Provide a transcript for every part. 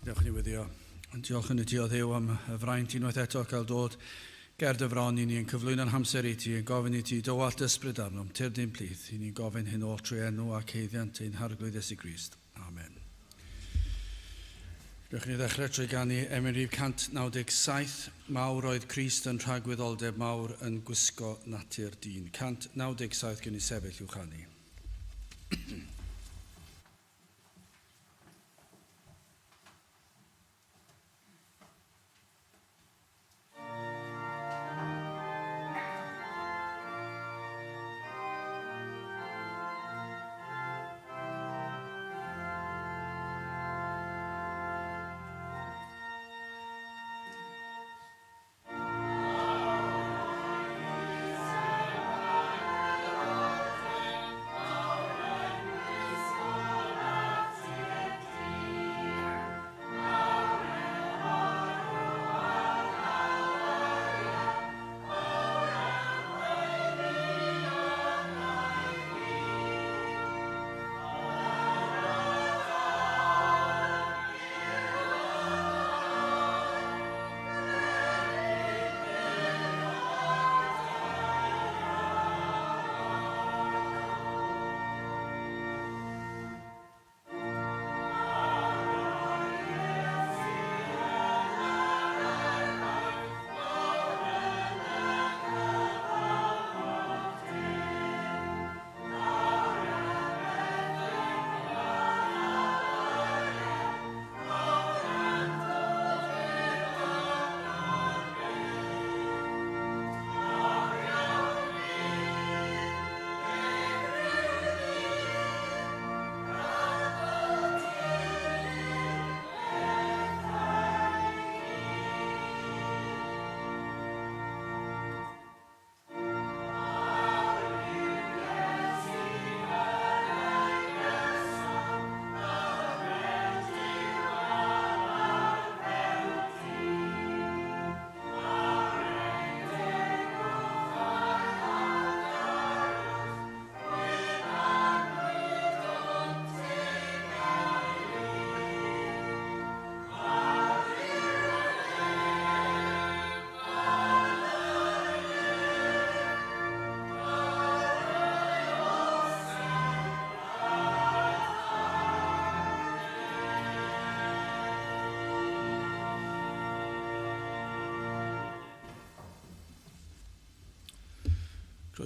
Newch ni weddio. Diolch yn y ti o Dduw am y fraint unwaith eto cael dod ger dy fron i ni yn cyflwyno'n hamser i ti, yn gofyn i ti dywallt ysbryd arnom, tyrd ein plith, i ni'n gofyn hyn oll trwy enw ac haeddiant ein Harglwydd Iesu Grist. Amen. Gewch ni ddechrau trwy ganu emyn rhif 197, Mawr oedd Crist yn rhagwyddoldeb mawr yn gwisgo natur dyn. 197 gen i sefyll i'w chanu.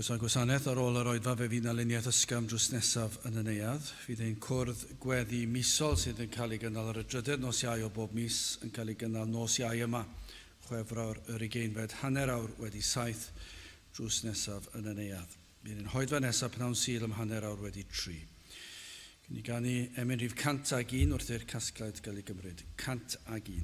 Croeso gwasanaeth ar ôl yr oedfa fe fydd 'na luniaeth ysgafn drws nesaf yn y neuadd. Fydd ein cwrdd gweddi misol sydd yn cael ei gynnal ar y drydedd nos Iau o bob mis yn cael ei gynnal nos Iau yma, Chwefror yr ugeinfed, hanner awr wedi saith drws nesaf yn y neuadd. Bydd ein hoedfa nesaf pnawn Sul am hanner awr wedi tri. Gwn i ganu emyn rhif 101 wrth i'r casgliad gael ei gymryd. 101.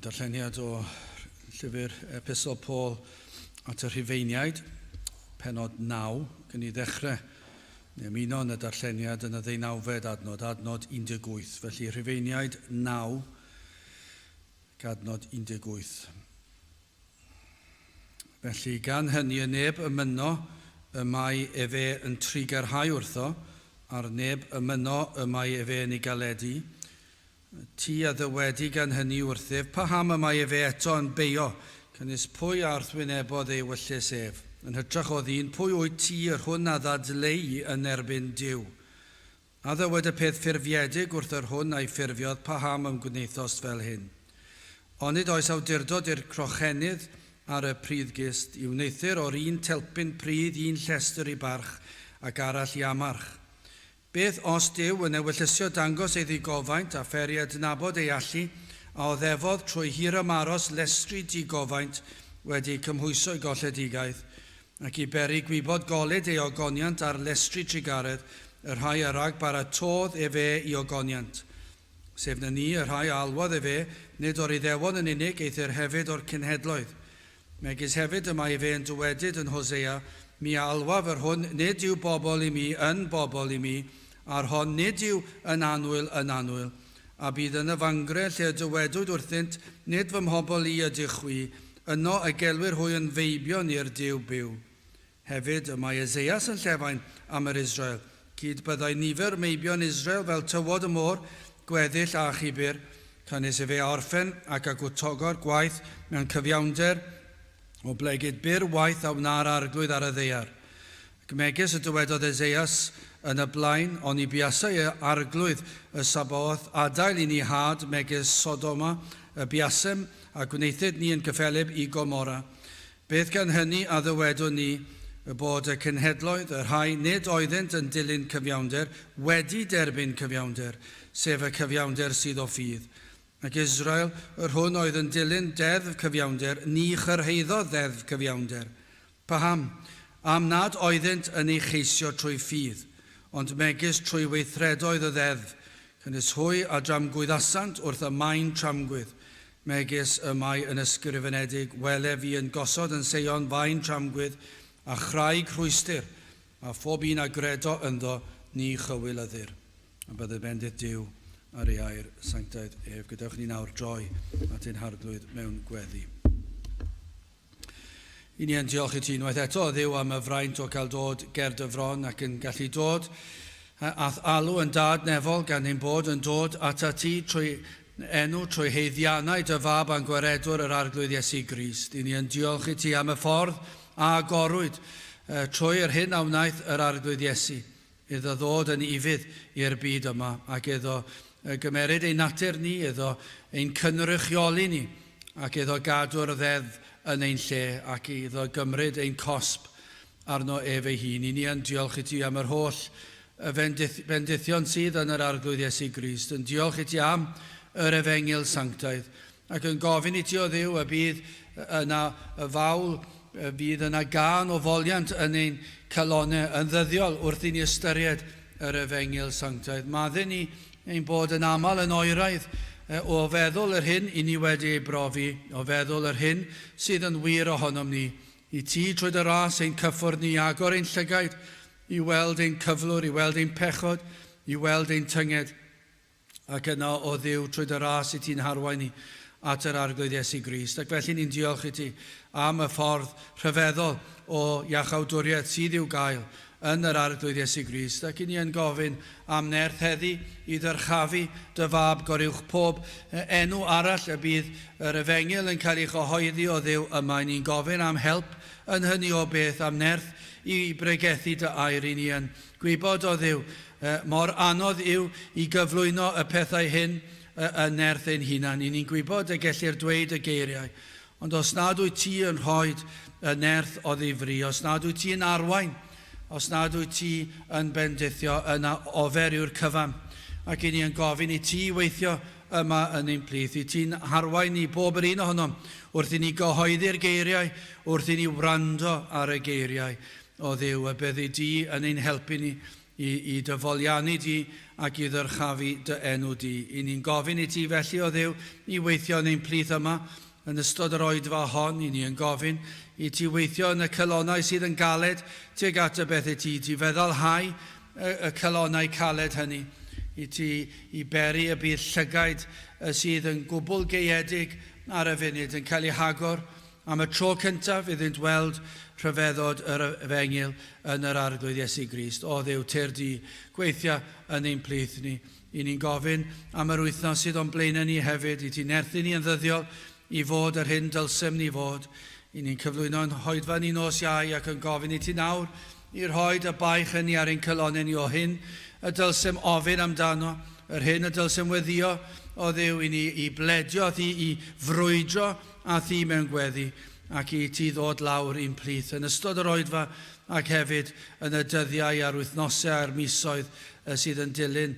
Darlleniad o llyfr Epistol Paul at y Rhufeiniaid, penod 9, gyn i ddechrau neu ymuno yn y darlleniad yn y ddeunawfed adnod, adnod 18. Felly Rhufeiniaid 9, ac adnod 18. Felly gan hynny y neb y mynno y mae efe yn trugarhau wrtho, a'r neb y mynno y mae efe yn ei galedu. Ti a ddywedi gan hynny wrthyf, paham y mae efe eto yn beio, canys pwy a wrthwynebodd ei ewyllys ef? Yn hytrach o ddyn, pwy wyt ti yr hwn a ddadleu yn erbyn Duw? A ddywed y peth ffurfiedig wrth yr hwn a'i ffurfiodd, paham ym gwnaethost fel hyn? Onid oes awdurdod i'r crochenydd ar y priddgist i wneuthur o'r un telpyn pridd un llestr i barch ac arall i amarch? Beth os Duw yn ewyllysio dangos ei ddigofaint a pheri adnabod ei allu, a oddefodd trwy hir-ymaros lestri digofaint wedi eu cymhwyso i golledigaeth, ac i beri gwybod golud ei ogoniant ar lestri trugaredd, y rhai a rag-baratodd efe i ogoniant? Sef na ni, y rhai a alwodd efe, nid o'r Iddewon yn unig, eithr hefyd o'r cenhedloedd. Megis hefyd y mae efe yn dywedyd yn Hosea, Mi a alwaf yr hwn nid yw bobl i mi yn bobl i mi, a'r hon nid yw yn annwyl yn annwyl. A bydd yn y fangre lle y dywedwyd wrthynt, Nid fy mhobl i ydych chwi, yno y gelwir hwy yn feibion i'r Duw byw. Hefyd y mae Eseias yn llefain am yr Israel, Cyd byddai nifer meibion Israel fel tywod y môr, gweddill a chibur, canys efe a orffen ac a gwtogo'r gwaith mewn cyfiawnder, oblegid byr waith a wna'r Arglwydd ar y ddaear. Ac megis y dywedodd Eseias yn y blaen, Oni buasai y Arglwydd y Sabaoth adael i ni had megis Sodoma, y buasem, a gwnaethid ni yn gyffelyb i Gomorra. Beth gan hynny a ddywedwn ni, y bod y cenhedloedd, y rhai nid oeddynt yn dilyn cyfiawnder, wedi derbyn cyfiawnder, sef y cyfiawnder sydd o ffydd? Ac Israel, yr hwn oedd yn dilyn deddf cyfiawnder, ni chyrhaeddodd ddeddf cyfiawnder. Paham? Am nad oeddynt yn ei cheisio trwy ffydd, ond megis trwy weithredoedd y ddeddf, canys hwy a dramgwyddasant wrth y maen tramgwydd, Megis y mae yn ysgrifenedig, Wele fi yn gosod yn Seion faen tramgwydd, a chraig rhwystr, a phob un a gredo ynddo ni chywilyddir. A bydded bendith Duw ar ei air sanctaidd ef. Gadewch ni nawr droi at ein Harglwydd mewn gweddi. I ni yn diolch i ti unwaith eto, Dduw, am y fraint o cael dod ger dy fron ac yn gallu dod a'th alw yn dad nefol gan ein bod yn dod atat ti trwy enw, trwy haeddiannau dy fab a'n gwaredwr yr Arglwydd Iesu Grist. I ni yn diolch i ti am y ffordd a agorwyd trwy yr hyn a wnaeth yr Arglwydd Iesu, iddo ddod yn ufudd i'r byd yma, ac iddo gymeryd ein natur ni, iddo ein cynrychioli ni, ac iddo gadw'r ddeddf yn ein lle, ac iddo gymryd ein cosb arno ef ei hun. I ni yn diolch i ti am yr holl bendithion sydd yn yr Arglwydd Iesu Grist, yn diolch i ti am yr Efengyl Sanctaidd, ac yn gofyn i ti o Dduw y bydd yna y fawl, y bydd yna gân o foliant yn ein calonnau yn ddyddiol wrth i ni ystyried yr Efengyl Sanctaidd. Madde ni ein bod yn aml yn oeraidd o feddwl yr hyn i ni wedi ei brofi, o feddwl yr hyn sydd yn wir ohonom ni. I ti, trwy dy ras, ein cyffwrdd ni, agor ein llygaid i weld ein cyflwr, i weld ein pechod, i weld ein tynged. Ac yna, o Dduw, trwy dy ras i ti'n harwain ni at yr Arglwydd Iesu Grist. Ac felly ni'n diolch i ti am y ffordd rhyfeddol o iachawdwriaeth sydd i'w gael yn yr Arglwydd Iesu Grist. Ac i ni yn gofyn am nerth heddi i ddyrchafu dy fab goruwch pob enw arall y bydd yr efengyl yn cael ei chyhoeddi o Dduw yma. I ni'n gofyn am help yn hynny o beth, am nerth i bregethu dy air. I ni yn gwybod o Dduw mor anodd yw i gyflwyno y pethau hyn yn nerth ein hunan. I ni'n gwybod y gellir dweud y geiriau, ond os nad wyt ti yn rhoi y nerth o ddifri, os nad wyt ti yn arwain, os nad wyt ti yn bendithio, yna ofer yw'r cyfan. Ac i ni yn gofyn i ti weithio yma yn ein plith, i ti'n harwain ni bob yr un ohonom, wrth i ni gyhoeddi'r geiriau, wrth i ni wrando ar y geiriau o Dduw, y byddi di yn ein helpu ni. i dy foliannu di ac i ddyrchafu dy enw di. I ni'n gofyn i ti felly o Dduw i weithio yn ein plith yma yn ystod yr oedfa hon. I ni yn gofyn i ti weithio yn y calonnau sydd yn galed tuag at y bethau ti. Ti feddalhau y calonnau caled hynny. I ti i beri y bydd llygaid sydd yn gwbl gaeedig ar y funud yn cael eu hagor am y tro cyntaf iddynt weld rhyfeddod yr efengyl yn yr Arglwydd Iesu Grist. O Dduw, tyrd di, gweithia yn ein plith ni. I ni'n gofyn am yr wythnos sydd o'n blaenau ni hefyd, i ti nerthu ni yn ddyddiol i fod yr hyn dylsem ni fod. I ni'n cyflwyno'n hoedfa ni nos Iau ac yn gofyn i ti nawr i rhoi y baich hynny ar ein calonnau ni o hyn y dylsem ofyn amdano, yr hyn y dylsem weddio o Dduw i ni i bledio a thi, i frwydro a thi mewn gweddi ac i ti ddod lawr i'n plith yn ystod yr oedfa ac hefyd yn y dyddiau a'r wythnosau a'r misoedd sydd yn dilyn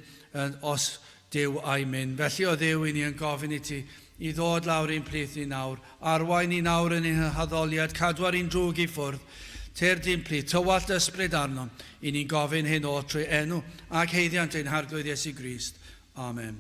os Duw a'i mynd. Felly o Dduw i ni yn gofyn i ti i ddod lawr i'n plith ni nawr, arwain ni nawr yn ein haddoliad, cadw ar ein drwg i ffwrdd, tyrd i'n plith, tywallt ysbryd arno, i ni'n gofyn hyn oll trwy enw ac haeddiant ein Harglwydd Iesu Grist. Amen.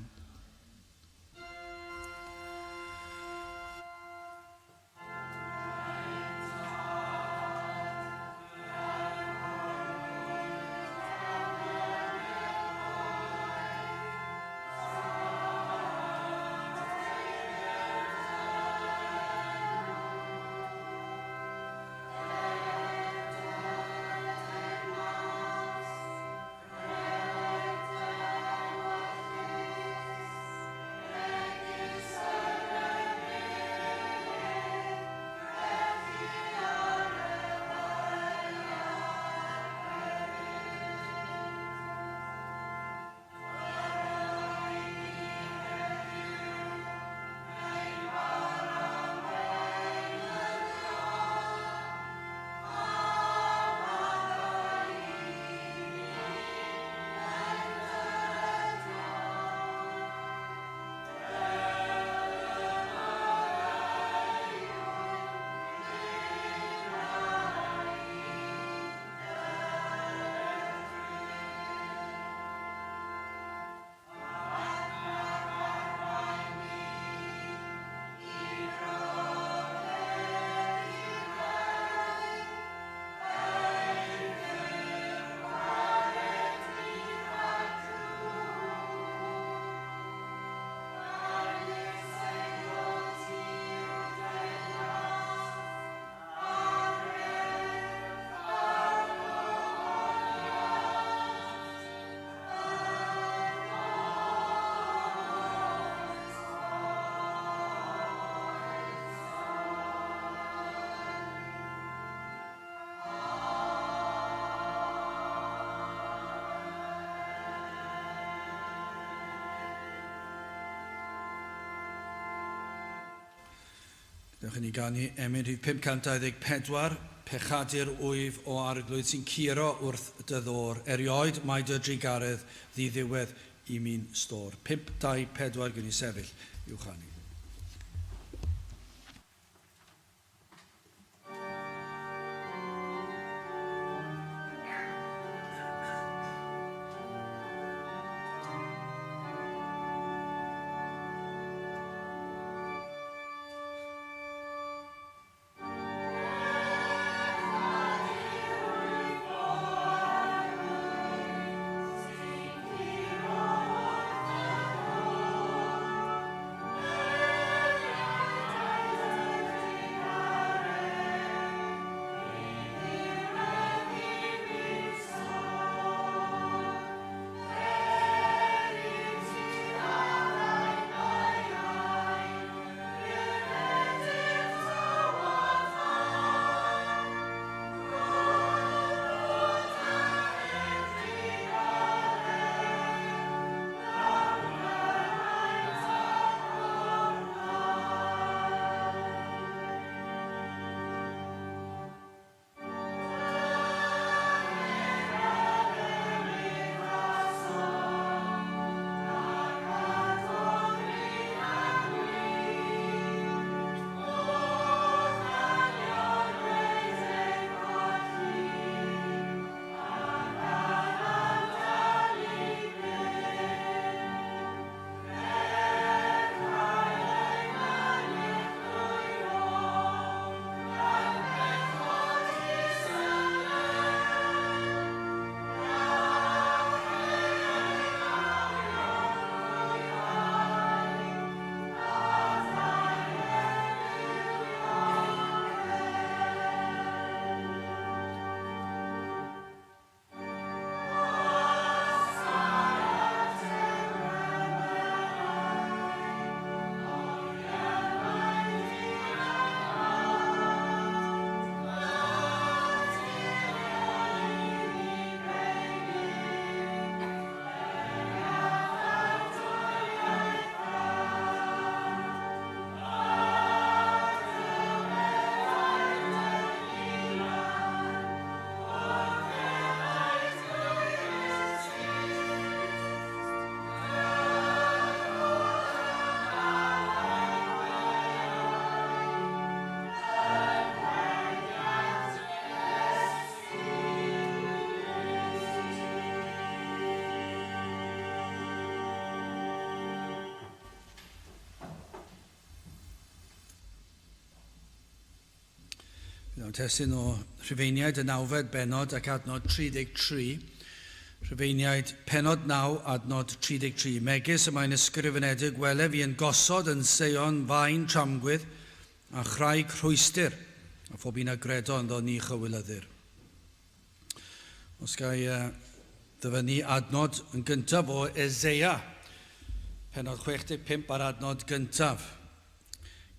Dewch i ni ganu emyn rhif 524, Pechadur wyf o Arglwydd sy'n curo wrth dy ddôr. Erioed mae dy drugaredd ddiddiwedd i mi'n stôr. 5, 2, 4, gwni sefyll i'w chanu. Mewn testun o Rhufeiniaid y nawfed bennod ac adnod 33, Rhufeiniaid pennod 9 adnod 33, megis y mae'n ysgrifenedig, wele fi yn gosod yn Seion faen tramgwydd a chraig rhwystr, a phob un a gredo ynddo ni chywilyddir. Os ga i ddyfynnu adnod yn gyntaf o Eseia, pennod 65 a'r adnod gyntaf.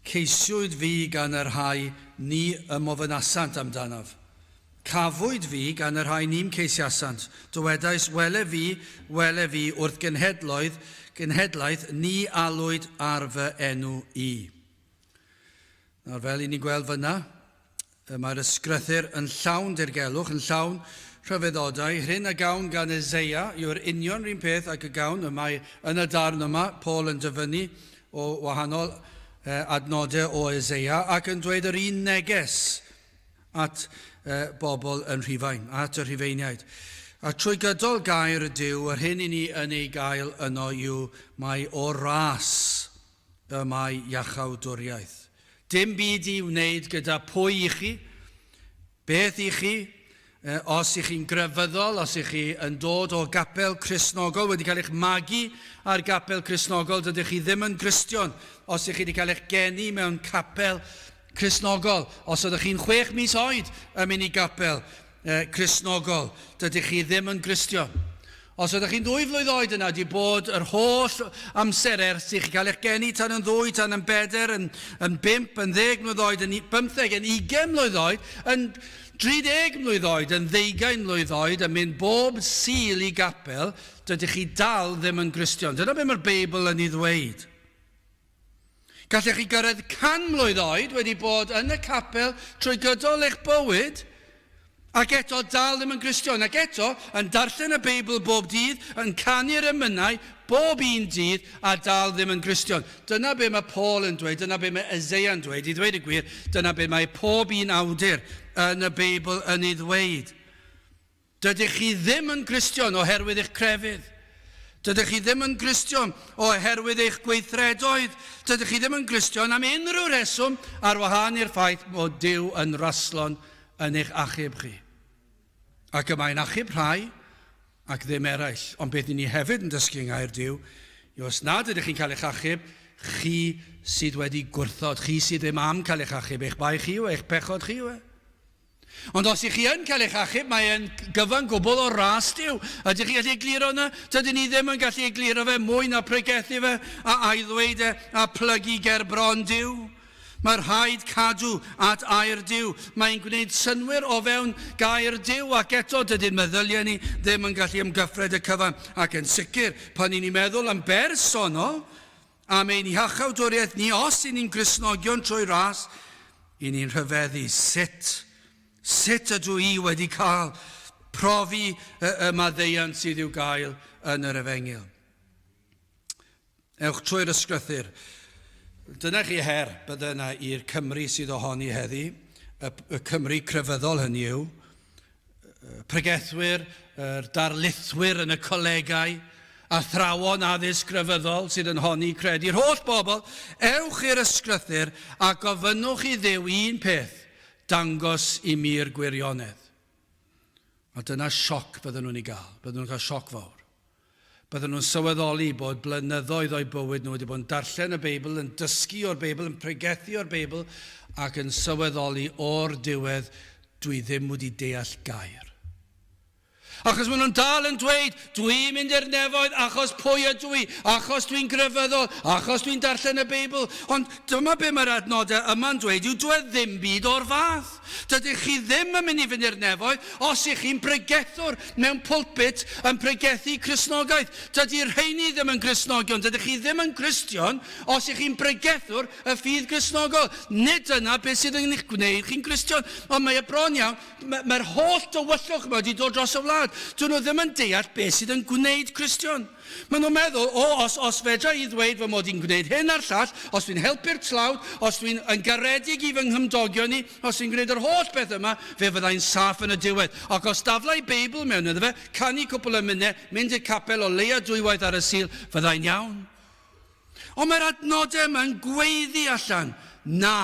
Ceisiwyd fi gan y rhai ni ymofynasant amdanaf. Cafwyd fi gan y rhai ni'm ceisiasant. Dywedais, wele fi, wele fi, wrth genhedloedd, genhedlaeth, ni alwyd ar fy enw i. Nawr, fel i ni'n gweld fyna, mae'r ysgrythur yn llawn dirgelwch, yn llawn rhyfeddodau. Hyn a gawn gan Eseia yw'r union rhywun peth ac y gawn y mae yn y darn yma, Paul yn dyfynnu o wahanol adnodau o Eseia ac yn dweud yr un neges at bobl yn Rhufain, at y Rhufeiniaid. A trwy gydol gair y Duw, yr hyn i ni yn ei gael yno yw mae o ras y mae iachawdwriaeth. Dim byd i wneud gyda pwy i chi, beth i chi, os i chi'n grefyddol, os i chi yn dod o gapel Cristnogol, wedi cael eich magu ar gapel Cristnogol, dydych chi ddim yn Gristion. Os i chi wedi cael eich geni mewn capel Cristnogol, os ydych chi'n 6 mis oed yn mynd i gapel Cristnogol, dydych chi ddim yn Gristion. Os ydych chi'n 2 flwydd oed yna, wedi bod yr holl amser ers i chi cael eich geni tan yn 2, tan yn 4, yn 5, yn 10 mlwydd oed, yn 15, yn 20 mlwydd oed, yn 30 mlwydd oed, yn 20 mlwydd oed, yn mynd bob Sul i gapel, dydych chi dal ddim yn Gristion. Dyna beth mae'r Beibl yn ei ddweud. Gallech chi gyrraedd 100 mlwydd oed wedi bod yn y capel trwy gydol eich bywyd, ac eto dal ddim yn Gristion, ac eto yn darllen y Beibl bob dydd, yn canu'r emynau bob un dydd, a dal ddim yn Gristion. Dyna be mae Paul yn dweud, dyna be mae Eseia'n dweud, i ddweud y gwir, dyna be mae pob un awdur yn y Beibl yn ei ddweud. Dydych chi ddim yn Gristion oherwydd eich crefydd. Dydych chi ddim yn Gristion oherwydd eich gweithredoedd. Dydych chi ddim yn Gristion am unrhyw reswm ar wahân i'r ffaith bod Duw yn raslon yn eich achub chi. Ac y mae'n achub rhai ac ddim eraill. Ond beth ni hefyd yn dysgu yng Ngair Duw yw os nad ydych chi'n cael eich achub, chi sydd wedi gwrthod, chi sydd ddim am cael eich achub, eich bai chi yw e, eich pechod chi yw e. Ond os ych chi yn cael eich achub, mae e'n gyfan gwbl o ras Duw. Ydych chi'n gallu egluro hwnna? Dydyn ni ddim yn gallu egluro fe mwy na pregethu fe a ailddweud e a plygu ger bron Duw. Mae rhaid cadw at air Duw. Mae'n gwneud synnwyr o fewn gair Duw ac eto dydyn meddyliau ni ddim yn gallu ymgyffred y cyfan. Ac yn sicr, pan ni'n meddwl am bersonol, am ein hiachawdwriaeth ni, os y'n ni'n Gristnogion trwy ras, y'n ni'n rhyfeddu sut, sut ydw i wedi cael profi y, y maddeuant sydd i'w gael yn yr efengyl. Ewch trwy'r ysgrythur. Dyna chi her bydde yna i'r Cymry sydd ohoni heddi, y, y Cymry crefyddol hynny yw, pregethwyr, yr darlithwyr yn y colegau, athrawon addysg grefyddol sydd yn honni credu'r holl bobl, ewch i'r ysgrythur a gofynnwch i Dduw un peth, dangos i mi'r gwirionedd. A dyna sioc bydden nhw'n ei gael, bydden nhw'n cael sioc fawr. Bydden nhw'n sylweddoli bod blynyddoedd o'u bywyd nhw wedi bod yn darllen y Beibl, yn dysgu o'r Beibl, yn pregethu o'r Beibl, ac yn sylweddoli o'r diwedd, dwi ddim wedi deall gair. Achos maen nhw'n dal yn dweud, dwi'n mynd i'r nefoedd achos pwy ydw i, achos dwi'n grefyddol, achos dwi'n darllen y Beibl. Ond dyma be mae'r adnodau yma'n dweud yw dwi e ddim byd o'r fath. Dydych chi ddim yn mynd i fynd i'r nefoedd os ych chi'n bregethwr mewn pulpit yn pregethu Cristnogaeth. Dydy'r rheini ddim yn Gristnogion. Dydych chi ddim yn Gristion os ych chi'n bregethwr y ffydd Gristnogol. Nid dyna beth sydd yn eich gwneud chi'n Gristion. Ond mae e bron iawn, mae'r holl dywyllwch yma wedi dod dros y wlad. Dyn nhw ddim yn deall beth sydd yn gwneud Cristion. Maen nhw'n meddwl, o, os, os fedra i ddweud fy mod i'n gwneud hyn a'r llall, os dwi'n helpu'r tlawd, os dwi'n yn garedig i fy nghymdogion i, os dwi'n gwneud yr holl beth yma, fe fyddai'n saff yn y diwedd. Ac os dafla i Beibl mewn iddo fe, canu cwpl o emynau, mynd i'r capel o leia dwywaith ar y Sul, fyddai'n iawn. Ond mae'r adnodau yma'n gweiddi allan, na!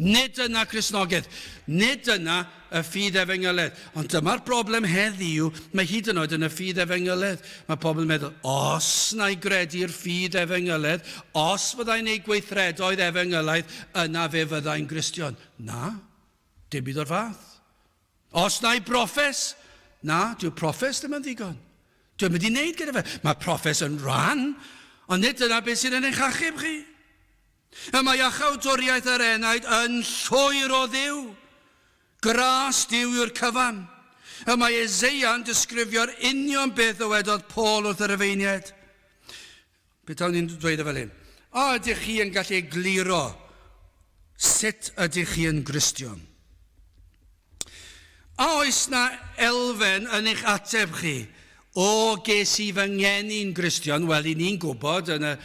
Nid dyna Cristnogaeth. Nid dyna y ffydd efengyledd. Ond dyma'r broblem heddiw, mae hyd yn oed yn y ffydd efengyledd. Mae pobl yn meddwl, os na i gredu'r ffydd efengyledd, os fyddai'n ei gweithredoedd efengylaidd, yna fe fyddai'n Gristion. Na, dim byd o'r fath. Os na i broffes, na, dyw'r proffes ddim yn ddigon. Dwi'n mynd i wneud gyda fe. Mae proffes yn rhan, ond nid dyna beth sydd yn eich achub chi. Y mae iachawdwriaeth yr enaid yn llwyr o Dduw. Gras Duw yw'r cyfan. Y mae Eseia'n disgrifio'r union beth ddywedodd Paul wrth y Rufeiniaid. Petawn ni'n dweud e fel hyn. A ydych chi yn gallu egluro sut ydych chi yn Gristion? A oes na elfen yn eich ateb chi o ges i fy ngeni'n Gristion? Wel, i ni'n gwybod yn, y,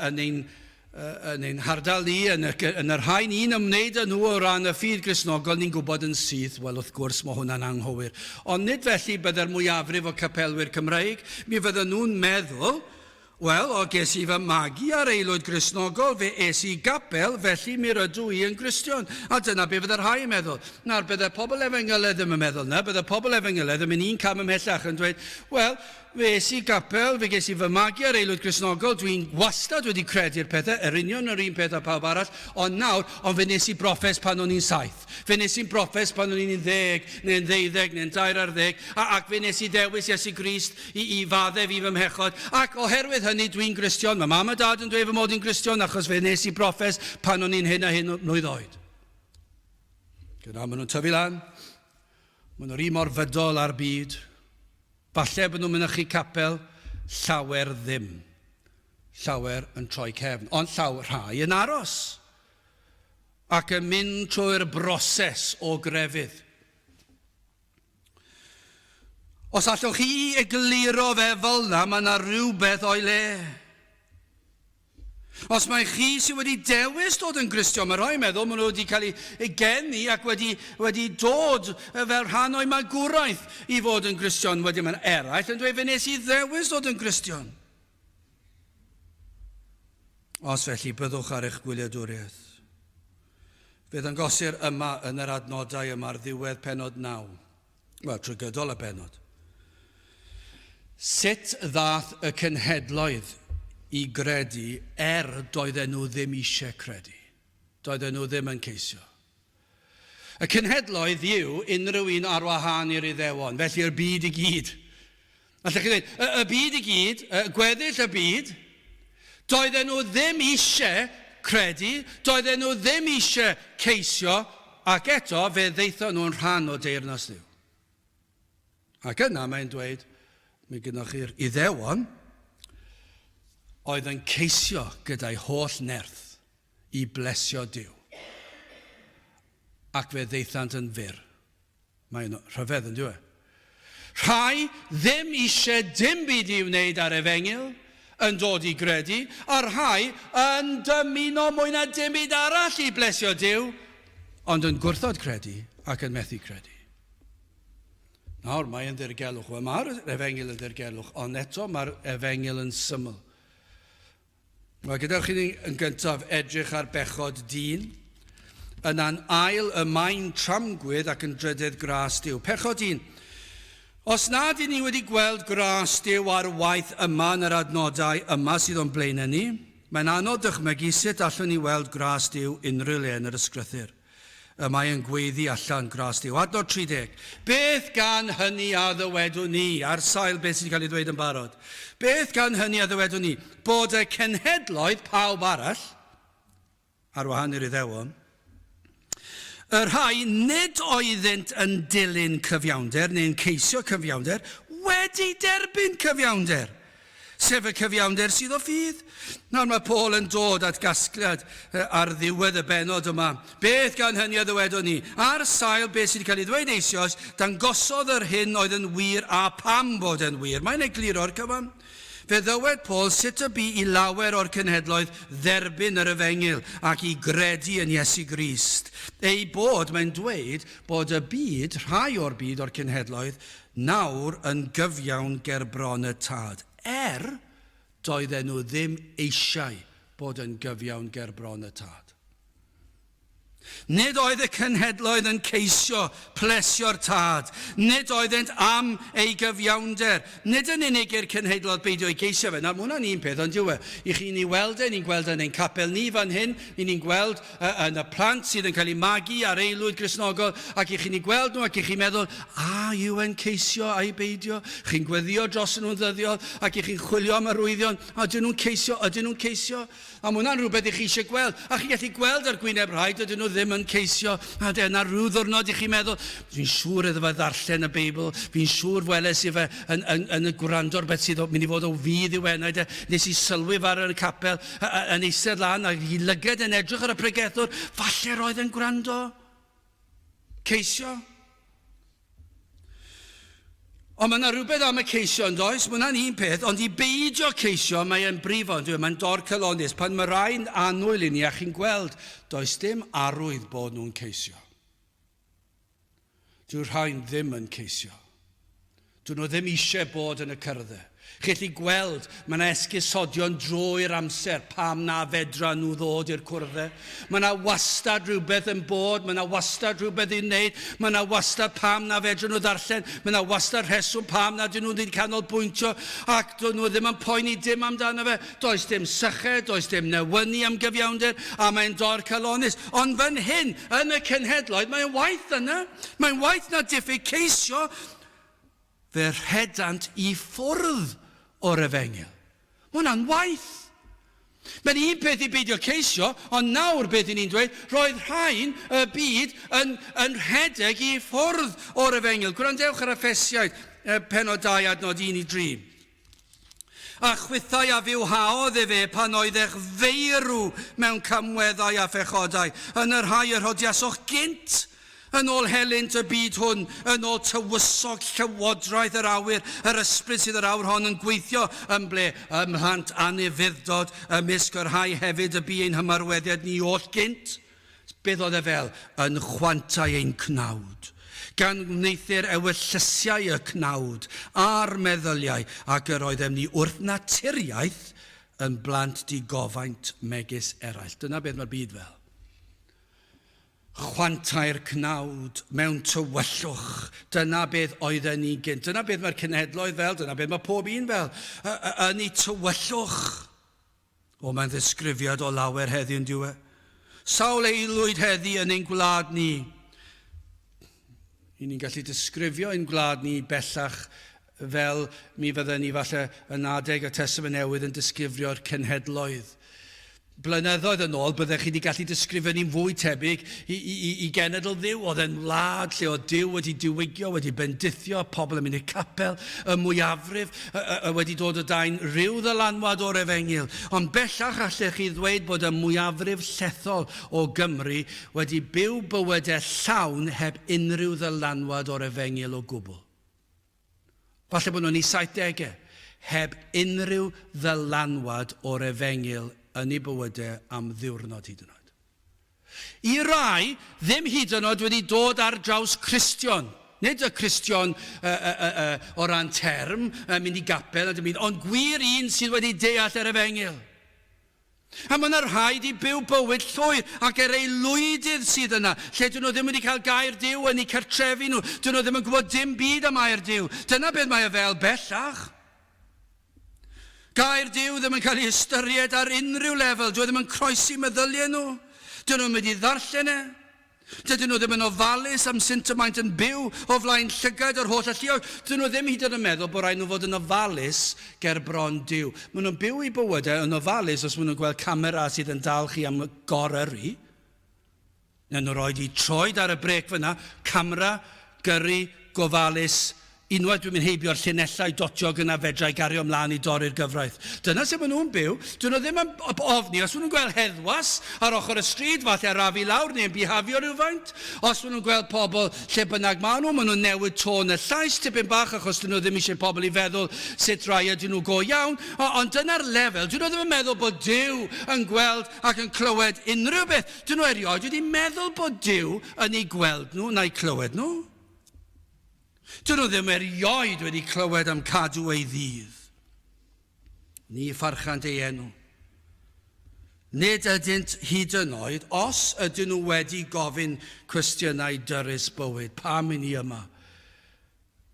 yn ein yn ein hardal ni, yn y, yn y rhai ni'n ymwneud â nhw o ran y ffydd Gristnogol, ni'n gwybod yn syth, wel wrth gwrs mae hwnna'n anghywir. Ond nid felly bydde'r mwyafrif o capelwyr Cymreig, mi fydden nhw'n meddwl, Wel, o ges i fy magu ar aelwyd Gristnogol, fe es i gapel, felly mi rydw i yn Gristion. A dyna be fydde rhai yn meddwl. Nawr, bydde pobl efengyledd ddim yn meddwl 'na, bydde pobl efengyledd yn mynd un cam ymhellach yn dweud, wel, Fe es i gapel, fe ges i fy magu ar aelwyd Gristnogol, dwi'n wastad wedi credu'r pethau, yr union yr un peth â pawb arall, ond nawr, ond fe nes i broffes pan o'n i'n saith. Fe nes i'n broffes pan o'n i'n 11, neu'n ddeuddeg, neu'n 13, a, ac fe nes i ddewis Iesu Grist i, i faddef i fy mhechod, ac oherwydd hynny dwi'n Gristion. Mae mam a dad yn dweud fy mod i'n Gristion achos fe nes i broffes pan o'n i'n hyn a hyn mlwydd oed. Gyda maen nhw'n tyfu lan, maen nhw'r un mor fydol â'r byd. Falle bod nhw'n mynychu capel, llawer ddim. Llawer yn troi cefn, ond llaw rhai yn aros ac yn mynd trwy'r broses o grefydd. Os allwch chi egluro fe fel yna, mae yna rhywbeth o'i le. Os mai chi sydd wedi dewis dod yn Gristion, mae rhai yn meddwl maen nhw wedi cael eu geni ac wedi, wedi dod fel rhan o'i magwraeth i fod yn Gristion. Wedyn mae'n eraill yn dweud, fe nes i ddewis dod yn Gristion. Os felly, byddwch ar eich gwyliadwriaeth. Fe ddangosir yma yn yr adnodau yma ar ddiwedd penod 9. Wel, trwy gydol y bennod. Sut ddath y cenhedloedd i gredu er doedden nhw ddim eisiau credu? Doedden nhw ddim yn ceisio. Y cenhedloedd yw unrhyw un ar wahân i'r Iddewon, felly'r byd i gyd. Allech chi ddweud, y, y byd i gyd, y gweddill y byd, doedden nhw ddim eisiau credu, doedden nhw ddim eisiau ceisio, ac eto fe ddaethon nhw'n rhan o deyrnas Dduw. Ac yna mae'n dweud, mi gynnwch chi'r Iddewon oedd yn ceisio gyda'i holl nerth i blesio Duw. Ac fe ddaethant yn fyr. Mae'n rhyfedd, yn dyw e? Rhai ddim eisiau dim byd i wneud â'r efengyl, yn dod i gredu, a rhai yn dymuno mwy na dim byd arall i blesio Duw, ond yn gwrthod credu ac yn methu credu. Nawr, mae'n ddirgelwch. Wel, mae'r efengyl yn ddirgelwch, ond eto mae'r efengyl yn syml. Wel, gadewch i ni yn gyntaf edrych ar bechod dyn, yna'n ail y maen tramgwydd ac yn drydedd gras Duw. Pechod dyn. Os nad y'n ni wedi gweld gras Duw ar waith yma yn yr adnodau yma sydd o'n blaenau ni, mae'n anodd dychmygu sut allwn ni weld gras Duw unrhyw le yn yr Ysgrythur. Y mae yn gweiddi allan, gras Duw. Adnod 30. Beth gan hynny a ddywedwn ni, ar sail beth sydd wedi cael ei ddweud yn barod? Beth gan hynny a ddywedwn ni? Bod y cenhedloedd, pawb arall, ar wahân i'r Iddewon, y rhai nid oeddynt yn dilyn cyfiawnder neu'n ceisio cyfiawnder, wedi derbyn cyfiawnder. Sef y cyfiawnder sydd o ffydd. Nawr mae Paul yn dod at gasgliad ar ddiwedd y bennod yma. Beth gan hynny a ddywedwn ni? Ar sail beth sydd wedi cael ei ddweud eisoes, dangosodd yr hyn oedd yn wir a pam bod e'n wir. Mae'n egluro'r cyfan. Fe ddywed Paul sut y bu i lawer o'r cenhedloedd dderbyn yr efengyl ac i gredu yn Iesu Grist. Eu bod, mae'n dweud, bod y byd, rhai o'r byd o'r cenhedloedd, nawr yn gyfiawn ger bron y Tad, er doedden nhw ddim eisiau bod yn gyfiawn ger bron y Tad. Nid oedd y cenhedloedd yn ceisio plesio'r Tad. Nid oeddent am ei gyfiawnder. Nid yn unig i'r cenhedloedd beidio i geisio fe. Nawr, mae hwnna'n un peth, ond yw e? I chi ni weld e, ni'n gweld yn ein capel ni fan hyn, i ni'n gweld yn y plant sydd yn cael eu magu ar aelwyd Gristnogol, ac i chi'n eu gweld nhw ac i chi'n meddwl, a yw e'n ceisio a'i beidio? Chi'n gweddio dros nhw'n ddyddiol, ac i chi'n chwilio am arwyddion, a ydyn nhw'n ceisio, ydyn nhw'n ceisio? A mae hwnna'n rhywbeth i chi eisiau gweld. A chi'n gallu gweld ar gwyneb rhai, dydyn nhw ddim yn ceisio. A dyna rhyw ddwrnod i chi'n meddwl, fi'n siŵr iddo fe ddarllen y Beibl, fi'n siŵr weles i fe yn, yn, yn y gwrando rhywbeth sydd mynd i fod o fudd i'w enaid e. Nes i sylwi fe ar y capel, yn eistedd lan, a i lyged yn edrych ar y pregethwr, falle roedd yn gwrando. Ceisio. Ond mae yna rhywbeth am y ceisio yn does? Mae hwnna'n un peth, ond i beidio ceisio, mae e'n brifo, yn dwi? Mae'n dorcalonnus. Pan mae rhai'n annwyl i ni a chi'n gweld, does dim arwydd bod nhw'n ceisio. Dyw'r rhain ddim yn ceisio. Dyn nhw ddim eisiau bod yn y cyrddau. Chi'n gallu gweld, mae yna esgusodion drwy'r amser pam na fedra nhw ddod i'r cwrddau. Mae yna wastad rhywbeth yn bod, mae yna wastad rhywbeth i'w wneud, mae yna wastad pam na fedra nhw ddarllen, mae yna wastad rheswm pam nad ydyn nhw wedi canolbwyntio ac dyn nhw ddim yn poeni dim amdano fe. Does dim syched, does dim newynu am gyfiawnder, a mae'n dorcalonnus. Ond fan hyn, yn y cenhedloedd, mae'n waeth yna. Mae'n waeth na diffyg ceisio. Fe rhedant i ffwrdd o'r efengyl. Mae hwnna'n waeth. Mae'n un peth i beidio ceisio, ond nawr beth i ni'n dweud, roedd rhain y byd yn, yn rhedeg i ffwrdd o'r efengyl. Gwrandewch ar Effesiaid, penod 2 adnod 1 i 3. A chwithau a fywhaodd efe pan oeddech feirw mewn camweddau a phechodau, yn y rhai y rhodiasoch gynt, yn ôl helynt y byd hwn, yn ôl tywysog llywodraeth yr awyr, yr ysbryd sydd yr awr hon yn gweithio yn ble, ym mhlant anufudd-dod, ymysg y rhai hefyd y bu ein hymarweddiad ni oll gynt. Beth oedd e fel? Yn chwantau ein cnawd, gan wneuthur ewyllysiau y cnawd a'r meddyliau, ac yr oeddem ni wrth naturiaeth yn blant digofaint megis eraill. Dyna beth mae'r byd fel. Chwantau'r cnawd mewn tywyllwch. Dyna beth oedden ni gynt. Dyna beth mae'r cenhedloedd fel, dyna beth mae pob un fel. Yn ei tywyllwch. O, mae'n ddisgrifiad o lawer heddi yn dyw e. Sawl aelwyd heddi yn ein gwlad ni. I ni'n gallu disgrifio ein gwlad ni bellach fel mi fydden ni falle yn adeg y Testament Newydd yn disgrifio'r cenhedloedd. Blynyddoedd yn ôl, byddech chi wedi gallu disgrifio ni'n fwy tebyg i, i, i, i genedl Dduw. Oedd e'n wlad lle oedd Duw wedi diwygio, wedi bendithio, pobl yn mynd i'r capel, y mwyafrif wedi dod o dan rhyw ddylanwad o'r efengyl. Ond bellach allech chi ddweud bod y mwyafrif llethol o Gymru wedi byw bywydau llawn heb unrhyw ddylanwad o'r efengyl o gwbl. Falle bod nhw'n eu saithdegau heb unrhyw ddylanwad o'r efengyl yn eu bywydau am ddiwrnod hyd yn oed. I rai, ddim hyd yn oed wedi dod ar draws Cristion. Nid y Cristion uh, uh, uh, uh, o ran term, uh, mynd i gapel a dim byd, ond gwir un sydd wedi deall yr efengyl. A mae yna rhai di byw bywyd llwyr ac er ei lwydydd sydd yna, lle dyn nhw ddim wedi cael gair Duw yn eu cartrefi nhw, dyn nhw ddim yn gwybod dim byd am air Duw. Dyna beth mae e fel bellach. Gair Duw ddim yn cael ei ystyried ar unrhyw lefel, dyw e ddim yn croesi meddyliau nhw. Dyn nhw'n mynd i ddarllen e. Dydyn nhw ddim yn ofalus am sut y maent yn byw o flaen llygaid yr holl alluog. Dydyn nhw ddim hyd yn oed yn meddwl bod rhaid nhw fod yn ofalus ger bron Duw. Maen nhw'n byw eu bywydau yn ofalus os maen nhw'n gweld camera sydd yn dal chi am gor-yrru. Neu nhw roed eu troed ar y brêc fyna, camera, gyrru, gofalus, Unwaith dwi'n mynd heibio'r llinellau dotiog yna fedra i gario mlaen i dorri'r gyfraith. Dyna sut maen nhw'n byw. Dyn nhw ddim yn ofni. Os maen nhw'n gweld heddwas ar ochr y stryd, falle arafu lawr neu'n bihafio rhywfaint. Os maen nhw'n gweld pobl lle bynnag maen nhw, maen nhw'n newid tôn y llais tipyn bach achos dyn nhw ddim eisiau pobl i feddwl sut rai ydyn nhw go iawn. Ond dyna'r lefel. Dyn nhw ddim yn meddwl bod Duw yn gweld ac yn clywed unrhyw beth. Dyn nhw erioed wedi meddwl bod Duw yn eu gweld nhw na'u clywed nhw. Dyn nhw ddim erioed wedi clywed am cadw ei ddydd. Ni pharchant ei enw. Nid ydynt hyd yn oed, os ydyn nhw wedi gofyn cwestiynau dyrys bywyd, pam i ni yma?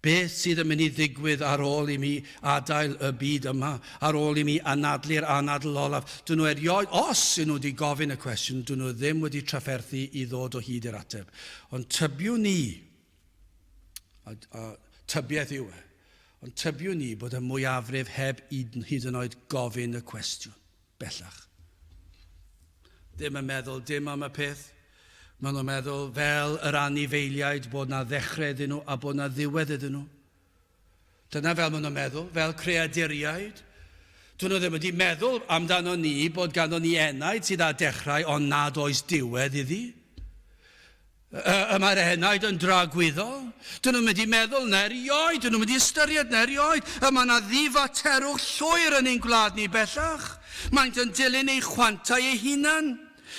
Beth sydd yn mynd i ddigwydd ar ôl i mi adael y byd yma, ar ôl i mi anadlu'r anadl olaf? Dyn nhw erioed, os ydyn nhw wedi gofyn y cwestiwn, dyn nhw ddim wedi trafferthu i ddod o hyd i'r ateb. Ond tybiwn ni, a, a tybiaeth yw e, ond tybiwn ni bod y mwyafrif heb hyd yn oed gofyn y cwestiwn bellach. Ddim yn meddwl dim am y peth. Maen nhw'n meddwl fel yr anifeiliaid bod na ddechrau iddyn nhw a bod na ddiwedd iddyn nhw. Dyna fel maen nhw'n meddwl, fel creaduriaid. Dyn nhw ddim wedi meddwl amdano ni bod ganddo ni enaid sydd â dechrau ond nad oes diwedd iddi. Y mae'r enaid yn dragwyddol. Dyn nhw'n mynd i meddwl na erioed, dyn nhw'n mynd i ystyried na erioed. Y mae yna ddifaterwch llwyr yn ein gwlad ni bellach. Maent yn dilyn eu chwantau eu hunan.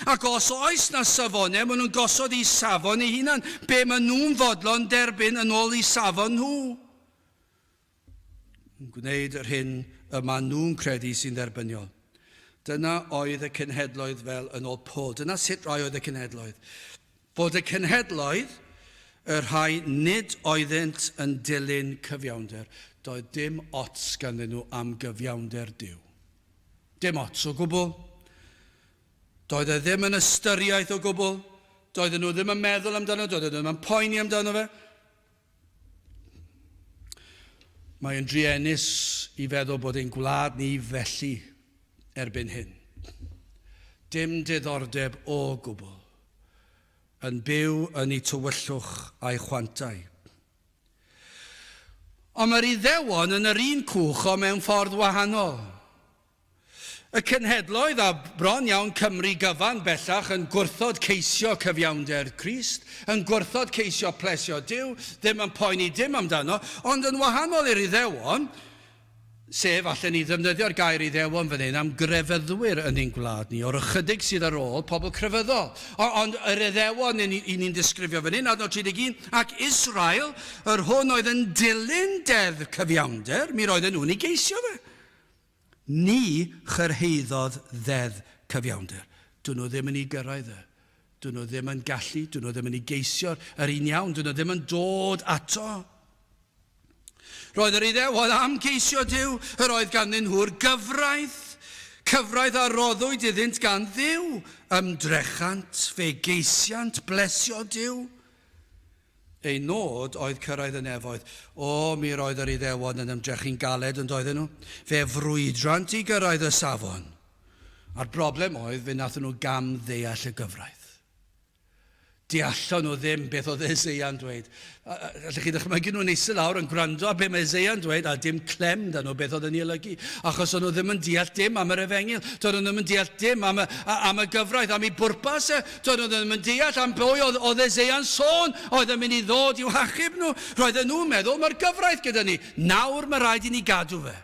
Ac os oes na safonau, maen nhw'n gosod eu safon eu hunan, be maen nhw'n fodlon derbyn yn ôl eu safon nhw. Yn gwneud yr hyn y maen nhw'n credu sy'n dderbyniol. Dyna oedd y cenhedloedd fel yn ôl Paul. Dyna sut rai oedd y cenhedloedd. Fod y cenhedloedd, y rhai nid oeddynt yn dilyn cyfiawnder, doedd dim ots ganddyn nhw am gyfiawnder Duw. Dim ots o gwbl. Doedd e ddim yn ystyriaeth o gwbl. Doedden nhw ddim yn meddwl amdano, doedden nhw ddim yn poeni amdano fe. Mae yn druenus i feddwl bod ein gwlad ni felly erbyn hyn. Dim diddordeb o gwbl. Yn byw yn eu tywyllwch a'u chwantau. Ond mae'r Iddewon yn yr un cwch ond mewn ffordd wahanol. Y cenhedloedd a bron iawn Cymru gyfan bellach yn gwrthod ceisio cyfiawnder Crist, yn gwrthod ceisio plesio Duw, ddim yn poeni dim amdano, ond yn wahanol i'r Iddewon, sef, allen ni ddefnyddio'r gair Iddewon fan hyn am grefyddwyr yn ein gwlad ni, o'r ychydig sydd ar ôl, pobl crefyddol. Ond yr Iddewon i ni'n disgrifio fan hyn, adnod 31, ac Israel, yr hwn oedd yn dilyn deddf cyfiawnder, mi roedden nhw'n ei geisio fe. Ni chyrhaeddodd ddeddf cyfiawnder. Dyn nhw ddim yn ei gyrraedd e. Dyn nhw ddim yn gallu, dyn nhw ddim yn ei geisio'r yr un iawn, dyn nhw ddim yn dod ato. Roedd yr Iddewon am geisio Duw, yr oedd ganddyn nhw'r gyfraith, cyfraith a roddwyd iddynt gan Dduw. Ymdrechant, fe geisiant blesio Duw. Ei nod oedd cyrraedd y nefoedd. O, mi roedd yr Iddewon yn ymdrechu'n galed, yn doedden nhw? Fe frwydrant i gyrraedd y safon. A'r broblem oedd, fe wnaethon nhw gam ddeall y gyfraith. Deallon nhw ddim beth oedd Eseia'n dweud. Allwch chi ddychmygu nhw'n eistedd lawr yn gwrando ar beth mae Eseia'n dweud a dim clem da nhw beth oedd yn ei olygu. Achos o'n nhw ddim yn deall dim am yr efengyl. Doedden nhw ddim yn deall dim am y, am y gyfraith, am ei bwrpas e. Doedden nhw ddim yn deall am bwy oedd, oedd Eseia'n sôn oedd yn mynd i ddod i'w hachub nhw. Roedden nhw'n meddwl, mae'r gyfraith gyda ni. Nawr mae rhaid i ni gadw fe.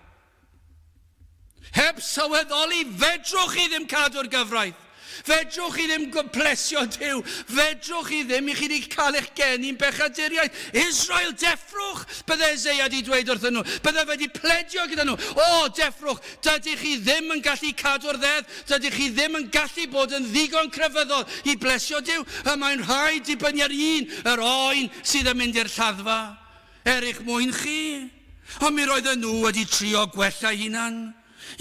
Heb sylweddoli, fedrwch chi ddim cadw'r gyfraith. Fedrwch chi ddim plesio Duw. Fedrwch chi ddim i chi wedi cael eich geni'n bechaduriaid. Israel, deffrwch, bydde Eseia wedi dweud wrthyn nhw. Bydde fe wedi pledio gyda nhw. O, deffrwch, dydych chi ddim yn gallu cadw'r ddeddf. Dydych chi ddim yn gallu bod yn ddigon crefyddol i blesio Duw. Y mae'n rhaid dibynnu ar un, yr oen sydd yn mynd i'r lladdfa. Er eich mwyn chi. Ond mi roedden nhw wedi trio gwella hunan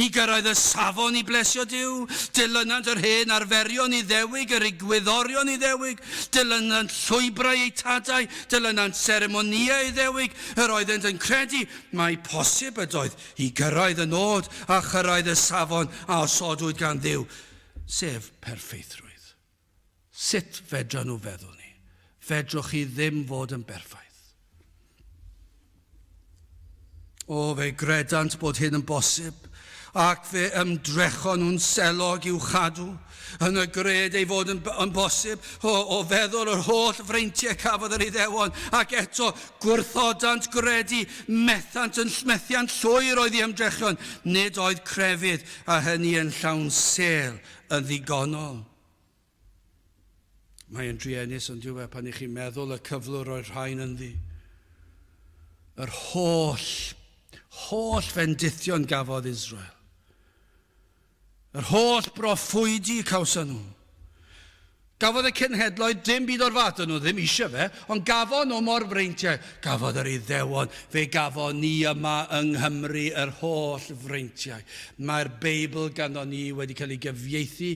i gyrraedd y safon i blesio Duw. Dilynant yr hen arferion Iddewig, yr egwyddorion Iddewig. Dilynant llwybrau eu tadau, dilynant seremonïau Iddewig. Yr oeddent yn credu mai posib ydoedd i gyrraedd y nod a chyrraedd y safon a osodwyd gan Dduw, sef perffeithrwydd. Sut fedran nhw feddwl ni? Fedrwch chi ddim fod yn berffaith. O, fe gredant bod hyn yn bosib, ac fe ymdrechon nhw'n selog i'w chadw yn y gred ei fod yn, yn bosib o, o feddwl yr holl freintiau cafodd yr Iddewon, ac eto gwrthodant gredu, methant yn methiant llwyr oedd i ymdrechion. Nid oedd crefydd, a hynny yn llawn sel, yn ddigonol. Mae yn druenus ond yw e pan i chi'n meddwl y cyflwr o'r rhain ynddi. Yr holl, holl fendithion gafodd Israel. Yr holl broffwydi cawson nhw. Gafodd y cenhedloedd dim byd o'r fath, nhw ddim eisiau fe, ond gafon nhw mor freintiau. Gafodd yr Iddewon, fe gafon ni yma yng Nghymru yr holl freintiau. Mae'r Beibl ganddo ni wedi cael ei gyfieithu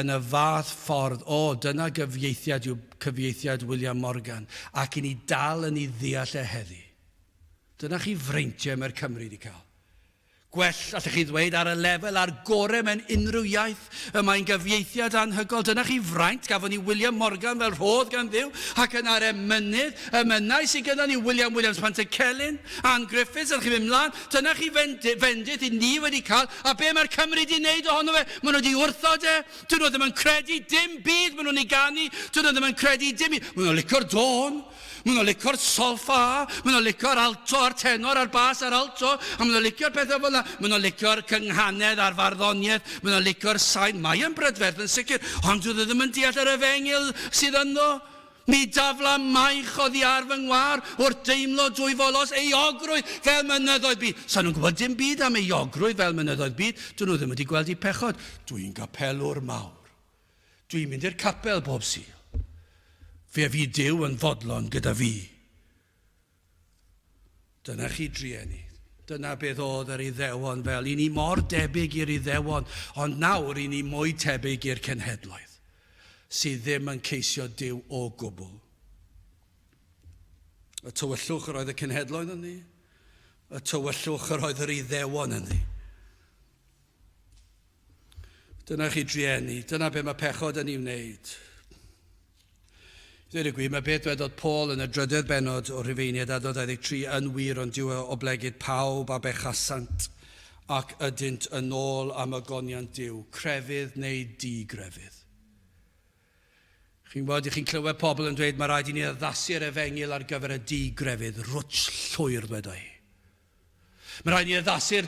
yn y fath ffordd. O, dyna gyfieithiad yw cyfieithiad William Morgan, ac i ni dal yn ei ddeall e heddi. Dyna chi freintiau mae'r Cymry wedi cael. Gwell, allech chi ddweud, ar y lefel a'r gore mewn unrhyw iaith. Y mae'n gyfieithiad anhygoel. Dyna chi fraint, gafon ni William Morgan fel rhodd gan Dduw, ac yna'r emynydd, emynau sydd gyda ni, William Williams Pantycelyn, Ann Griffiths, allech chi fynd mlaen. Dyna chi fendith i ni wedi cael, a be mae'r Cymry wedi wneud ohono fe? Maen nhw wedi wrthod e. Dyn nhw ddim yn credu dim byd maen nhw'n ei ganu. Dyn nhw ddim yn credu dim byd. Maen nhw'n licio'r dôn. Maen nhw'n licio'r solfa, maen nhw'n licio'r alto a'r tenor a'r bas a'r alto, a maen nhw'n licio'r pethau fel yna. Maen nhw'n licio'r cynghanedd a'r farddoniaeth, maen nhw'n licio'r sain. Mae yn brydferth yn sicr, ond dwi ddim yn deall yr efengyl sydd ynddo. Mi dafla maich oddi ar fy ngwar wrth deimlo dwyfolos euogrwydd fel mynyddoedd byd. Sa nhw'n gwybod dim byd am euogrwydd fel mynyddoedd byd, dyn nhw ddim wedi gweld eu pechod. Dwi'n gapelwr mawr. Dwi'n mynd i'r capel bob Sul. Fe fydd Duw yn fodlon gyda fi. Dyna chi drueni. Dyna beth oedd yr Iddewon fel. I ni mor debyg i'r Iddewon, ond nawr i ni mwy tebyg i'r cenhedloedd sydd ddim yn ceisio Duw o gwbl. Y tywyllwch yr oedd y cenhedloedd ynddi, y tywyllwch yr oedd yr Iddewon ynddi. Dyna chi drueni, dyna be mae pechod yn ei wneud. I ddweud y gwir, mae beth dwedodd Paul yn y drydedd bennod o Rufeiniaid adnod 23 yn wir, ond dyw e oblegid pawb a bechasant ac ydynt yn ôl am ogoniant Duw, crefydd neu di-grefydd. Chi'n gwybod, chi'n clywed pobl yn dweud mae rhaid i ni addasu'r efengyl ar gyfer y di-grefydd, rwtsh llwyr ddwedo i. Mae rhaid ni addasu'r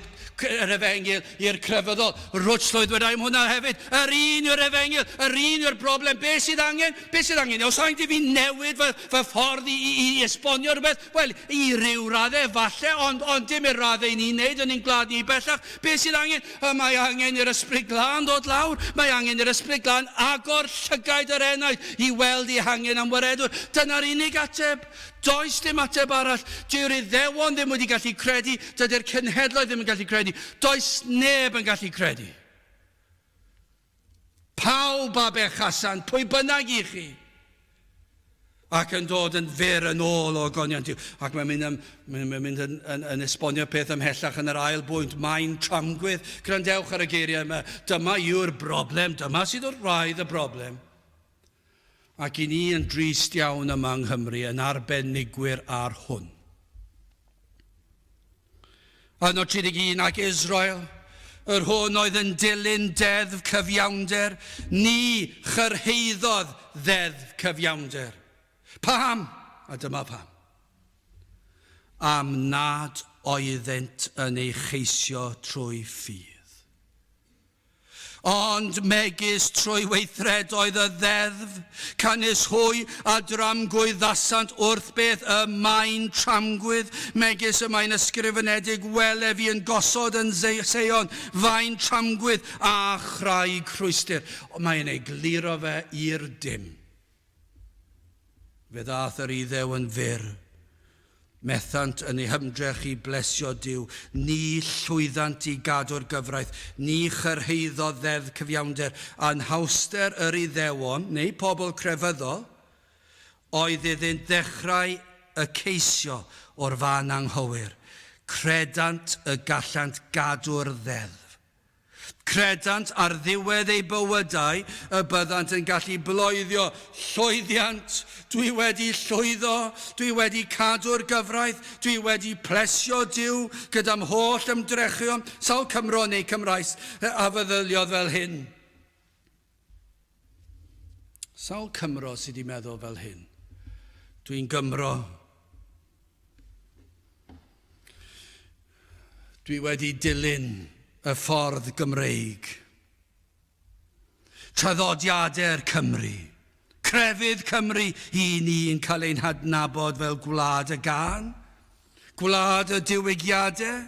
yr efengyl i'r crefyddol. Rwtsh llwyr ddweud am hwnna hefyd. Yr un yw'r efengyl, yr un yw'r broblem. Be sydd angen? Be sydd angen? Os angen i fi newid fy, fy ffordd i, i, i esbonio rhywbeth? Wel, i ryw raddau falle, ond, ond dim i'r raddau i ni'n neud yn ein gwlad ni bellach. Be sydd angen? Y mae angen i'r Ysbryd Glân ddod lawr. Mae angen i'r Ysbryd Glân agor llygaid yr enaid i weld eu hangen am waredwr. Dyna'r unig ateb. Does dim ateb arall. Dyw'r Iddewon ddim wedi gallu credu, dydy'r cenhedloedd ddim yn gallu credu. Does neb yn gallu credu. Pawb a bechasant, pwy bynnag i chi, ac yn dod yn fyr yn ôl o ogoniant Duw. Ac mae'n mynd, yn, mae'n mynd yn, yn, yn esbonio peth ymhellach yn yr ail bwynt. Mae'n tramgwydd. Gwrandewch ar y geiriau yma. Dyma yw'r broblem. Dyma sydd wrth wraidd y broblem. Ac i ni yn drist iawn yma yng Nghymru yn arbenigwyr ar hwn. Adnod 31, ac Israel, yr hwn oedd yn dilyn deddf cyfiawnder, ni chyrhaeddodd ddeddf cyfiawnder. Paham? A dyma pam. Am nad oeddent yn ei cheisio trwy ffydd. Ond megis trwy weithredoedd y ddeddf, canys hwy a dramgwyddasant wrth beth y mae'n tramgwydd, megis y mae'n ysgrifenedig, Wele fi yn gosod yn Seion faen tramgwydd a chraig rhwystr. Mae'n egluro fe i'r dim. Fe ddaeth yr Iddew yn fyr. Methant yn eu hymdrech i blesio Duw, ni llwyddant i gadw'r gyfraith, ni chyrhaeddodd ddeddf cyfiawnder. Anhawster yr Iddewon, neu pobl crefyddol, oedd iddynt ddechrau y ceisio o'r fan anghywir. Credant y gallant gadw'r ddeddf. Credant ar ddiwedd eu bywydau y byddant yn gallu bloeddio, Llwyddiant! Dwi wedi llwyddo! Dwi wedi cadw'r gyfraith! Dwi wedi plesio Duw gyda'm holl ymdrechion! Sawl Cymro neu Cymraes a feddyliodd fel hyn? Sawl Cymro sydd wedi meddwl fel hyn? Dwi'n Gymro. Dwi wedi dilyn y ffordd Gymreig. Traddodiadau'r Cymru. Crefydd Cymru i ni'n cael ein hadnabod fel gwlad y gân, gwlad y diwygiadau,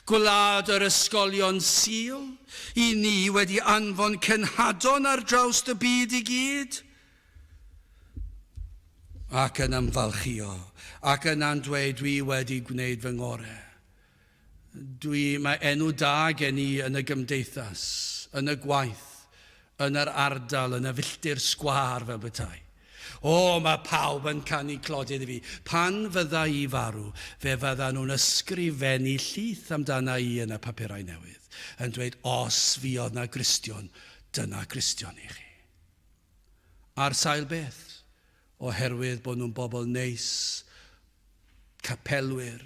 Gwlad yr ysgolion Sul, i ni wedi anfon cenhadon ar draws y byd i gyd. Ac yn ymfalchio, ac yna'n dweud dwi wedi gwneud fy ngorau. Dwi, mae enw da gen i yn y gymdeithas, yn y gwaith, yn yr ardal, yn y filltir sgwâr fel bethau. O, mae pawb yn canu clodydd i fi. Pan fydda i farw, fe fydda nhw'n ysgrifennu llith amdana i yn y papurau newydd, yn dweud, os fuodd na Gristion, dyna Gristion i chi. Ar sail beth? Oherwydd bod nhw'n bobl neis, capelwyr,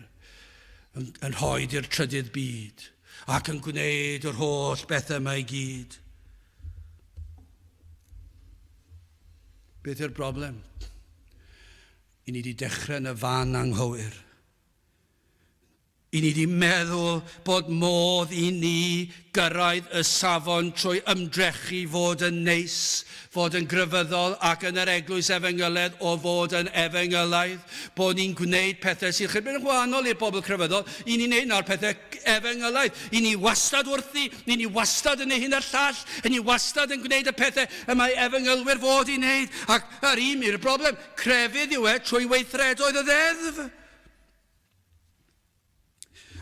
yn, yn rhoi i'r trydydd byd, ac yn gwneud yr holl bethau yma i gyd. Beth yw'r broblem? I ni wedi dechrau yn y fan anghywir. I ni wedi meddwl bod modd i ni gyrraedd y safon trwy ymdrechu fod yn neis, fod yn grefyddol ac yn yr eglwys efengyledd o fod yn efengylaidd, bod ni'n gwneud pethau sy'n chydig yn wahanol i'r bobl crefyddol, i ni'n neud nawr pethau efengylaidd. I ni wastad wrthi, i ni wastad yn ei hyn a'r llall, i ni wastad yn gwneud y pethau y mae efengylwyr fod i wneud. Ac yr un yw'r broblem, crefydd yw e trwy weithredoedd y ddeddf.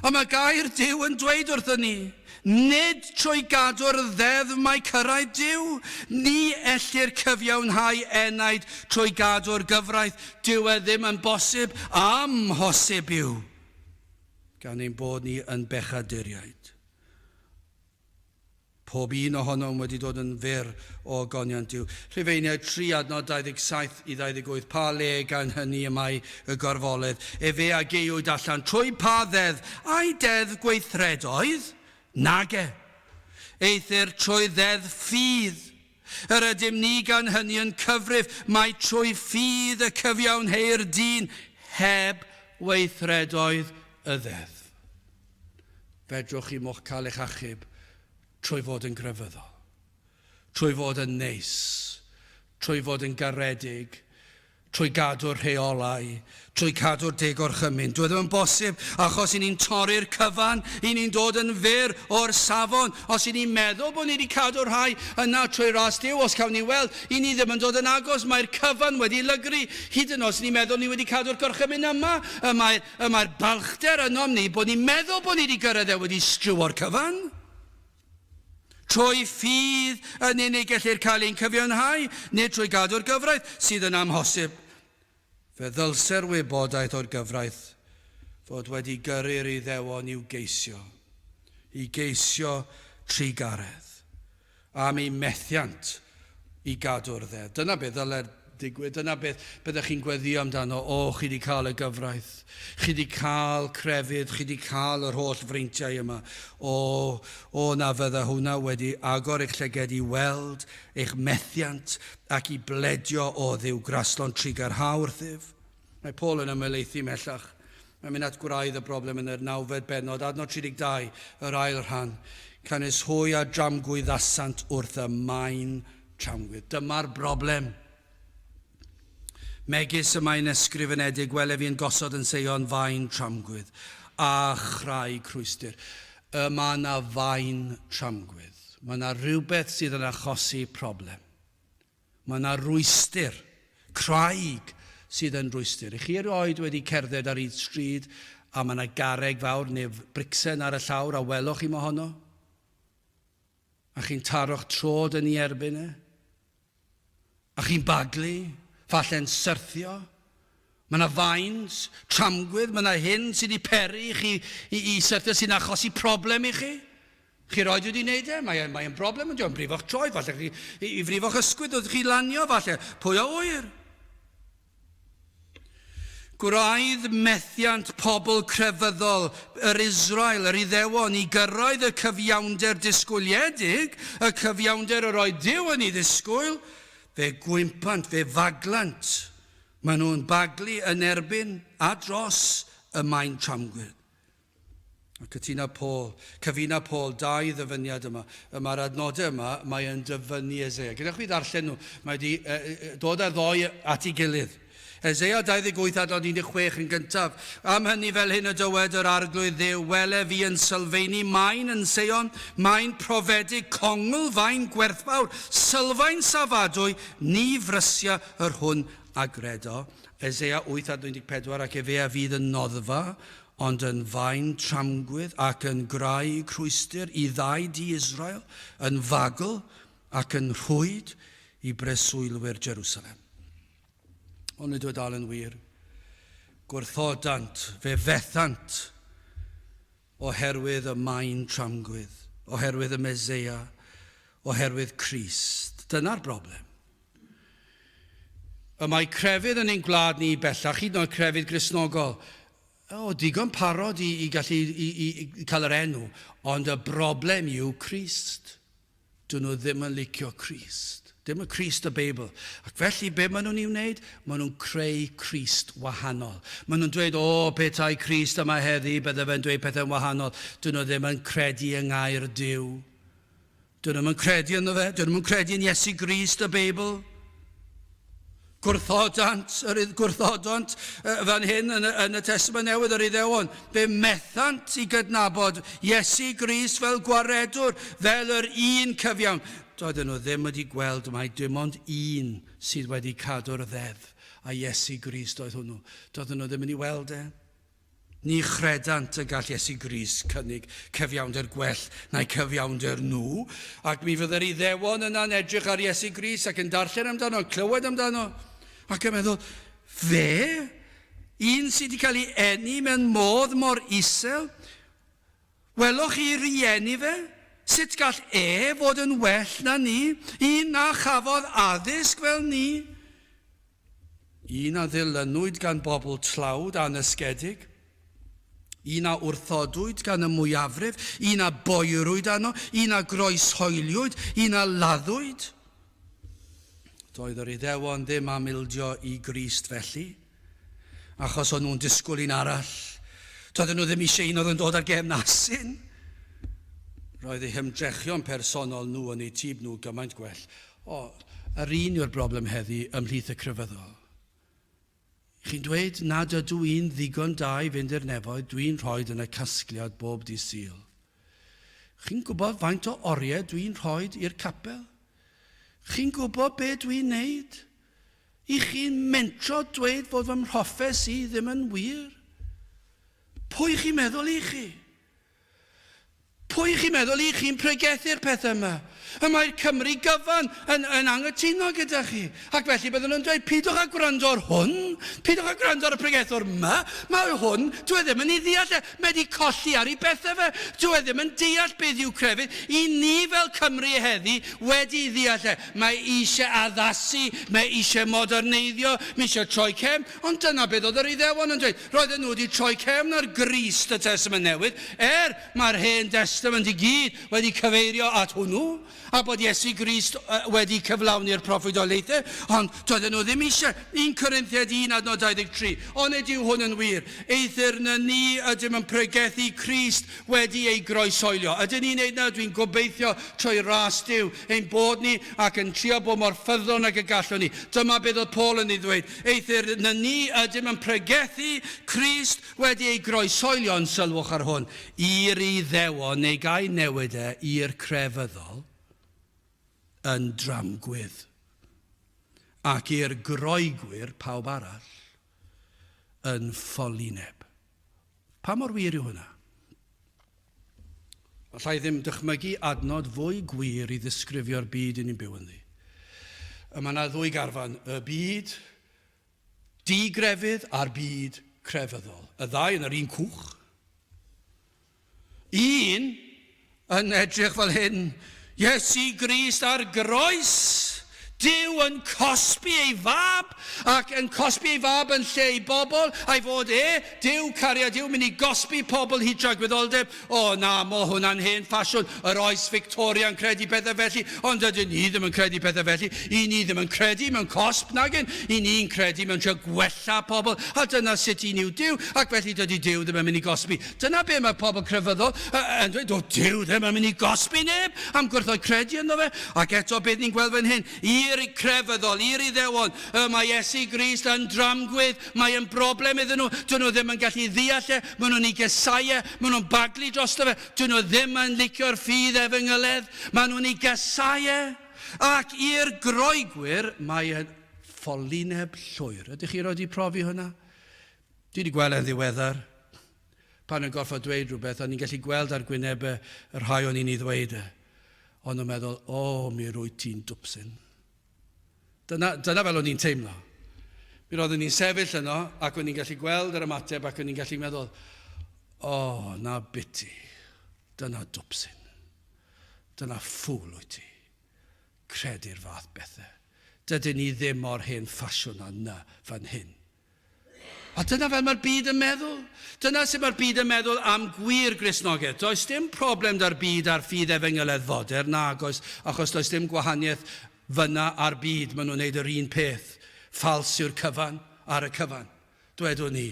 A mae gair Duw yn dweud wrthyn ni, nid trwy gadw'r ddeddf mae cyrraedd Duw. Ni ellir cyfiawnhau enaid trwy gadw'r gyfraith. Dyw e ddim yn bosib, amhosib yw, gan ein bod ni yn bechaduriaid. Pob un ohonom wedi dod yn fyr o ogoniant Duw. Rhufeiniaid 3 adnod 27 i 28. Pa le gan hynny y mae y gorfoledd? Efe a geuwyd allan trwy pa ddeddf? Ai deddf gweithredoedd? Nage. Eithr trwy ddeddf ffydd. Yr ydym ni gan hynny yn cyfrif mai trwy ffydd y cyfiawnheir dyn heb weithredoedd y ddeddf. Fedrwch chi mo'ch cael eich achub trwy fod yn grefyddol, trwy fod yn neis, trwy fod yn garedig, trwy gadw'r rheolau, trwy cadw'r deg orchymyn. Dwi ddim yn bosib, achos i ni'n torri'r cyfan, i ni'n dod yn fyr o'r safon. Os i ni'n meddwl bod ni wedi cadw rhai yna trwy ras Duw, os cawn ni weld, i ni ddim yn dod yn agos, mae'r cyfan wedi lygru. Hyd yn oes ni'n meddwl ni wedi cadw'r gorchymyn yma, y mae'r y mae'r balchder ynom ni bod ni'n meddwl bod ni wedi gyrraedd e wedi striwo'r cyfan. Trwy ffydd yn unig gellir cael ein cyfiawnhau, nid trwy gadw'r gyfraith, sydd yn amhosib. Fe ddylse'r wybodaeth o'r gyfraith fod wedi gyrru'r Iddewon i'w geisio, i geisio trugaredd, am eu methiant i gadw'r ddeddf. Dyna beth ddyle'r digwydd, dyna beth byddech chi'n gweddio amdano. O, chi wedi cael y gyfraith, chi wedi cael crefydd, chi wedi cael yr holl freintiau yma. O, o na fydda hwnna wedi agor eich llyged i weld eich methiant ac i bledio o Dduw graslon trugarhau wrthyf. Mae Paul yn ymhelaethu ymhellach. Mae'n mynd at gwraidd y broblem yn yr nawfed bennod, adnod 32, yr ail rhan. Canys hwy a dramgwyddasant wrth y maen tramgwydd. Dyma'r broblem. Megis y mae'n ysgrifenedig, wele fi yn gosod yn Seion faen tramgwydd a chraig rhwystr. Y mae yna faen tramgwydd. Mae yna rhywbeth sydd yn achosi problem. Mae yna rwystr, craig sydd yn rwystr. I chi erioed wedi cerdded ar hyd stryd a mae yna garreg fawr neu bricsen ar y llawr a welwch chi mohono? A chi'n taro'ch trod yn ei erbyn e? A chi'n baglu, falle'n syrthio? Mae yna faen, tramgwydd, mae yna hyn sydd wedi peri i chi i, i syrthio sy'n achosi problem i chi. Chi roed wedi wneud e, mae'n mae broblem, yn brifo'ch troed, falle chi, i, i frifo'ch ysgwydd wrth chi lanio, falle, pwy a ŵyr. Gwraidd methiant pobl crefyddol yr Israel, yr Iddewon, i gyrraedd y cyfiawnder disgwyliedig, y cyfiawnder yr oedd Duw yn ei ddisgwyl, fe gwympant, fe faglant. Maen nhw'n baglu yn erbyn a dros y maen tramgwydd. A cytuna Paul, cyfuna Paul dau ddyfyniad yma. Y mae'r adnodau yma, mae yn dyfynnu Eseia. Gyda chwi ddarllen nhw, mae wedi dod â'r ddoi at ei gilydd. Eseia 28 adnod 16 yn gyntaf. Am hynny fel hyn y dywed yr Arglwydd Dduw, wele fi yn sylfaenu maen yn Seion, maen profedig, congl, faen gwerthfawr, sylfaen safadwy, ni frysia yr hwn a gredo. Eseia 8 adnod 14, ac efe a fydd yn noddfa, ond yn faen tramgwydd ac yn graig rhwystr i ddau dŷ Israel, yn fagl ac yn rhwyd i breswylwyr Jerusalem. Ond nid yw e dal yn wir. Gwrthodant, fe fethant oherwydd y maen tramgwydd, oherwydd y Meseia, oherwydd Crist. Dyna'r broblem. Y mae crefydd yn ein gwlad ni bellach, hyd yn oed crefydd Gristnogol, o, digon parod i, i gallu i, i, i cael yr enw, ond y broblem yw Crist. Dyn nhw ddim yn licio Crist. Dim y Crist y Beibl. Ac felly, be maen nhw'n ei wneud? Maen nhw'n creu Crist wahanol. Maen nhw'n dweud, o, petai Crist yma heddi, bydde fe'n dweud pethau'n wahanol. Dyn nhw ddim yn credu yng ngair Duw. Dyn nhw'm yn credu ynddo fe. Dyn nhw'm yn credu yn Iesu Grist y Beibl. Gwrthodant, yr gwrthodant fan hyn yn y, yn y Testament Newydd, yr Iddewon. Fe methant i gydnabod Iesu Grist fel gwaredwr, fel yr un cyfiawn. Doedden nhw ddim wedi gweld mai dim ond un sydd wedi cadw'r ddeddf, a Iesu Grist oedd hwnnw. Doedden nhw ddim yn ei weld e. Ni chredant y gall Iesu Grist cynnig cyfiawnder gwell na'u cyfiawnder nhw, ac mi fydde'r Iddewon yna'n edrych ar Iesu Grist ac yn darllen amdano, yn clywed amdano, ac yn meddwl, fe? Un sydd wedi cael ei eni mewn modd mor isel? Weloch chi rieni fe? Sut gall e fod yn well na ni? Un na chafodd addysg fel ni? Un a ddilynwyd gan bobl tlawd annysgedig, un a wrthodwyd gan y mwyafrif, un a boerwyd arno, un a groeshoeliwyd, un a laddwyd. Doedd yr Iddewon ddim am ildio i Grist felly, achos o'n nhw'n disgwyl un arall. Doedden nhw ddim eisiau un oedd yn dod ar gefn asyn. Roedd eu hymdrechion personol nhw yn eu tyb nhw gymaint gwell. O, yr un yw'r broblem heddi ymhlith y crefyddol. Chi'n dweud nad ydw i'n ddigon da i fynd i'r nefoedd, dwi'n rhoid yn y casgliad bob dydd Sul. Chi'n gwybod faint o oriau dwi'n rhoid i'r capel? Chi'n gwybod be dwi'n neud? I chi'n mentro dweud fod fy mhroffes i ddim yn wir? Pwy chi'n meddwl i chi? Pwy chi'n meddwl i chi'n pregethu'r pethau yma? Y mae'r Cymru gyfan yn, yn anghytuno gyda chi. Ac felly byddwn nhw'n dweud, pidwch â gwrando ar hwn, pidwch â gwrando ar y pregethwr yma, mae hwn, dwi e ddim yn ei ddeall e, mae wedi colli ar ei bethau fe, dwi e ddim yn deall beth yw crefydd. I ni fel Cymru heddi wedi ddeall e, mae eisiau addasu, mae eisiau moderneiddio, mae eisiau troi cefn, ond dyna beth oedd yr Iddewon yn dweud. Roedden nhw wedi troi cefn ar Grist y Testament Newydd, er mae'r Hen Destament i gyd wedi cyfeirio at hwnnw, a bod Iesu Grist wedi cyflawni'r proffwydoliaethau, ond doedden nhw ddim eisiau. 1 Corinthiaid 1 adnod 23, Onid yw hwn yn wir? Eithr na ni ydym yn pregethu Crist wedi ei groeshoelio. Ydyn ni'n neud 'na? Dwi'n gobeithio trwy ras Duw ein bod ni ac yn trio bod mor ffyddlon ag y gallwn ni. Dyma beth oedd Paul yn ei ddweud, Eithr na ni ydym yn pregethu Crist wedi ei groeshoelio, ond sylwch ar hwn, i'r Iddewon, neu ga i newid e, i'r crefyddol, yn dramgwydd, ac i'r Groegwyr, pawb arall, yn ffolineb. Pa mor wir yw hwnna? Alla i ddim dychmygu adnod fwy gwir i ddisgrifio'r byd i ni'n byw ynddi. Y mae yna ddwy garfan, y byd di-grefydd a'r byd crefyddol. Y ddau yn yr un cwch. Un yn edrych fel hyn, Iesu Grist ar groes, Duw yn cosbi ei fab, ac yn cosbi ei fab yn lle ei bobl, a'i fod e, Duw, cariad Duw, mynd i gosbi pobl hyd tragwyddoldeb. O na, mo hwnna'n hen ffasiwn, yr oes Victoria yn credu pethau felly, ond dydyn ni ddim yn credu pethau felly. I ni ddim yn credu mewn cosb nagyn, i ni'n credu mewn trio gwella pobl, a dyna sut i ni yw Duw, ac felly dydy Duw ddim yn mynd i gosbi. Dyna be mae pobl crefyddol yn dweud, o Duw ddim yn mynd i gosbi neb am gwrthod credu ynddo fe. Ac eto beth ni'n gweld fan hyn, I'r crefyddol, i'r Iddewon, y mae Iesu Grist yn dramgwydd, mae yn broblem iddyn nhw, dyn nhw ddim yn gallu ddeall e, maen nhw'n ei gasau e, maen nhw'n baglu drosto fe, dyn nhw ddim yn licio'r ffydd efengyledd, maen nhw'n ei gasau e. Ac i'r Groegwyr, mae yn ffolineb llwyr. Ydych chi wedi profi hwnna? Dwi wedi gweld e'n ddiweddar. Pan yn gorfod dweud rhywbeth, o'n i'n gallu gweld ar gwynebau y rhai o'n i'n ei ddweud e. O'n nhw'n meddwl, o, mi rwyt ti'n dwpsyn. Dyna, dyna fel o'n i'n teimlo. Mi roeddwn i'n sefyll yno ac o'n i'n gallu gweld yr ymateb ac o'n i'n gallu meddwl, o, na biti, dyna dwpsyn. Dyna ffŵl wyt ti. Credu'r fath bethau. Dydyn ni ddim mor hen ffasiwn â 'na fan hyn. A dyna fel mae'r byd yn meddwl. Dyna sut mae'r byd yn meddwl am gwir Gristnogaeth. Does dim problem 'da'r byd a'r ffydd efengyledd fodern, nag oes, achos does dim gwahaniaeth fyna a'r byd. Maen nhw'n neud yr un peth. Ffals yw'r cyfan ar y cyfan, dwedwn i.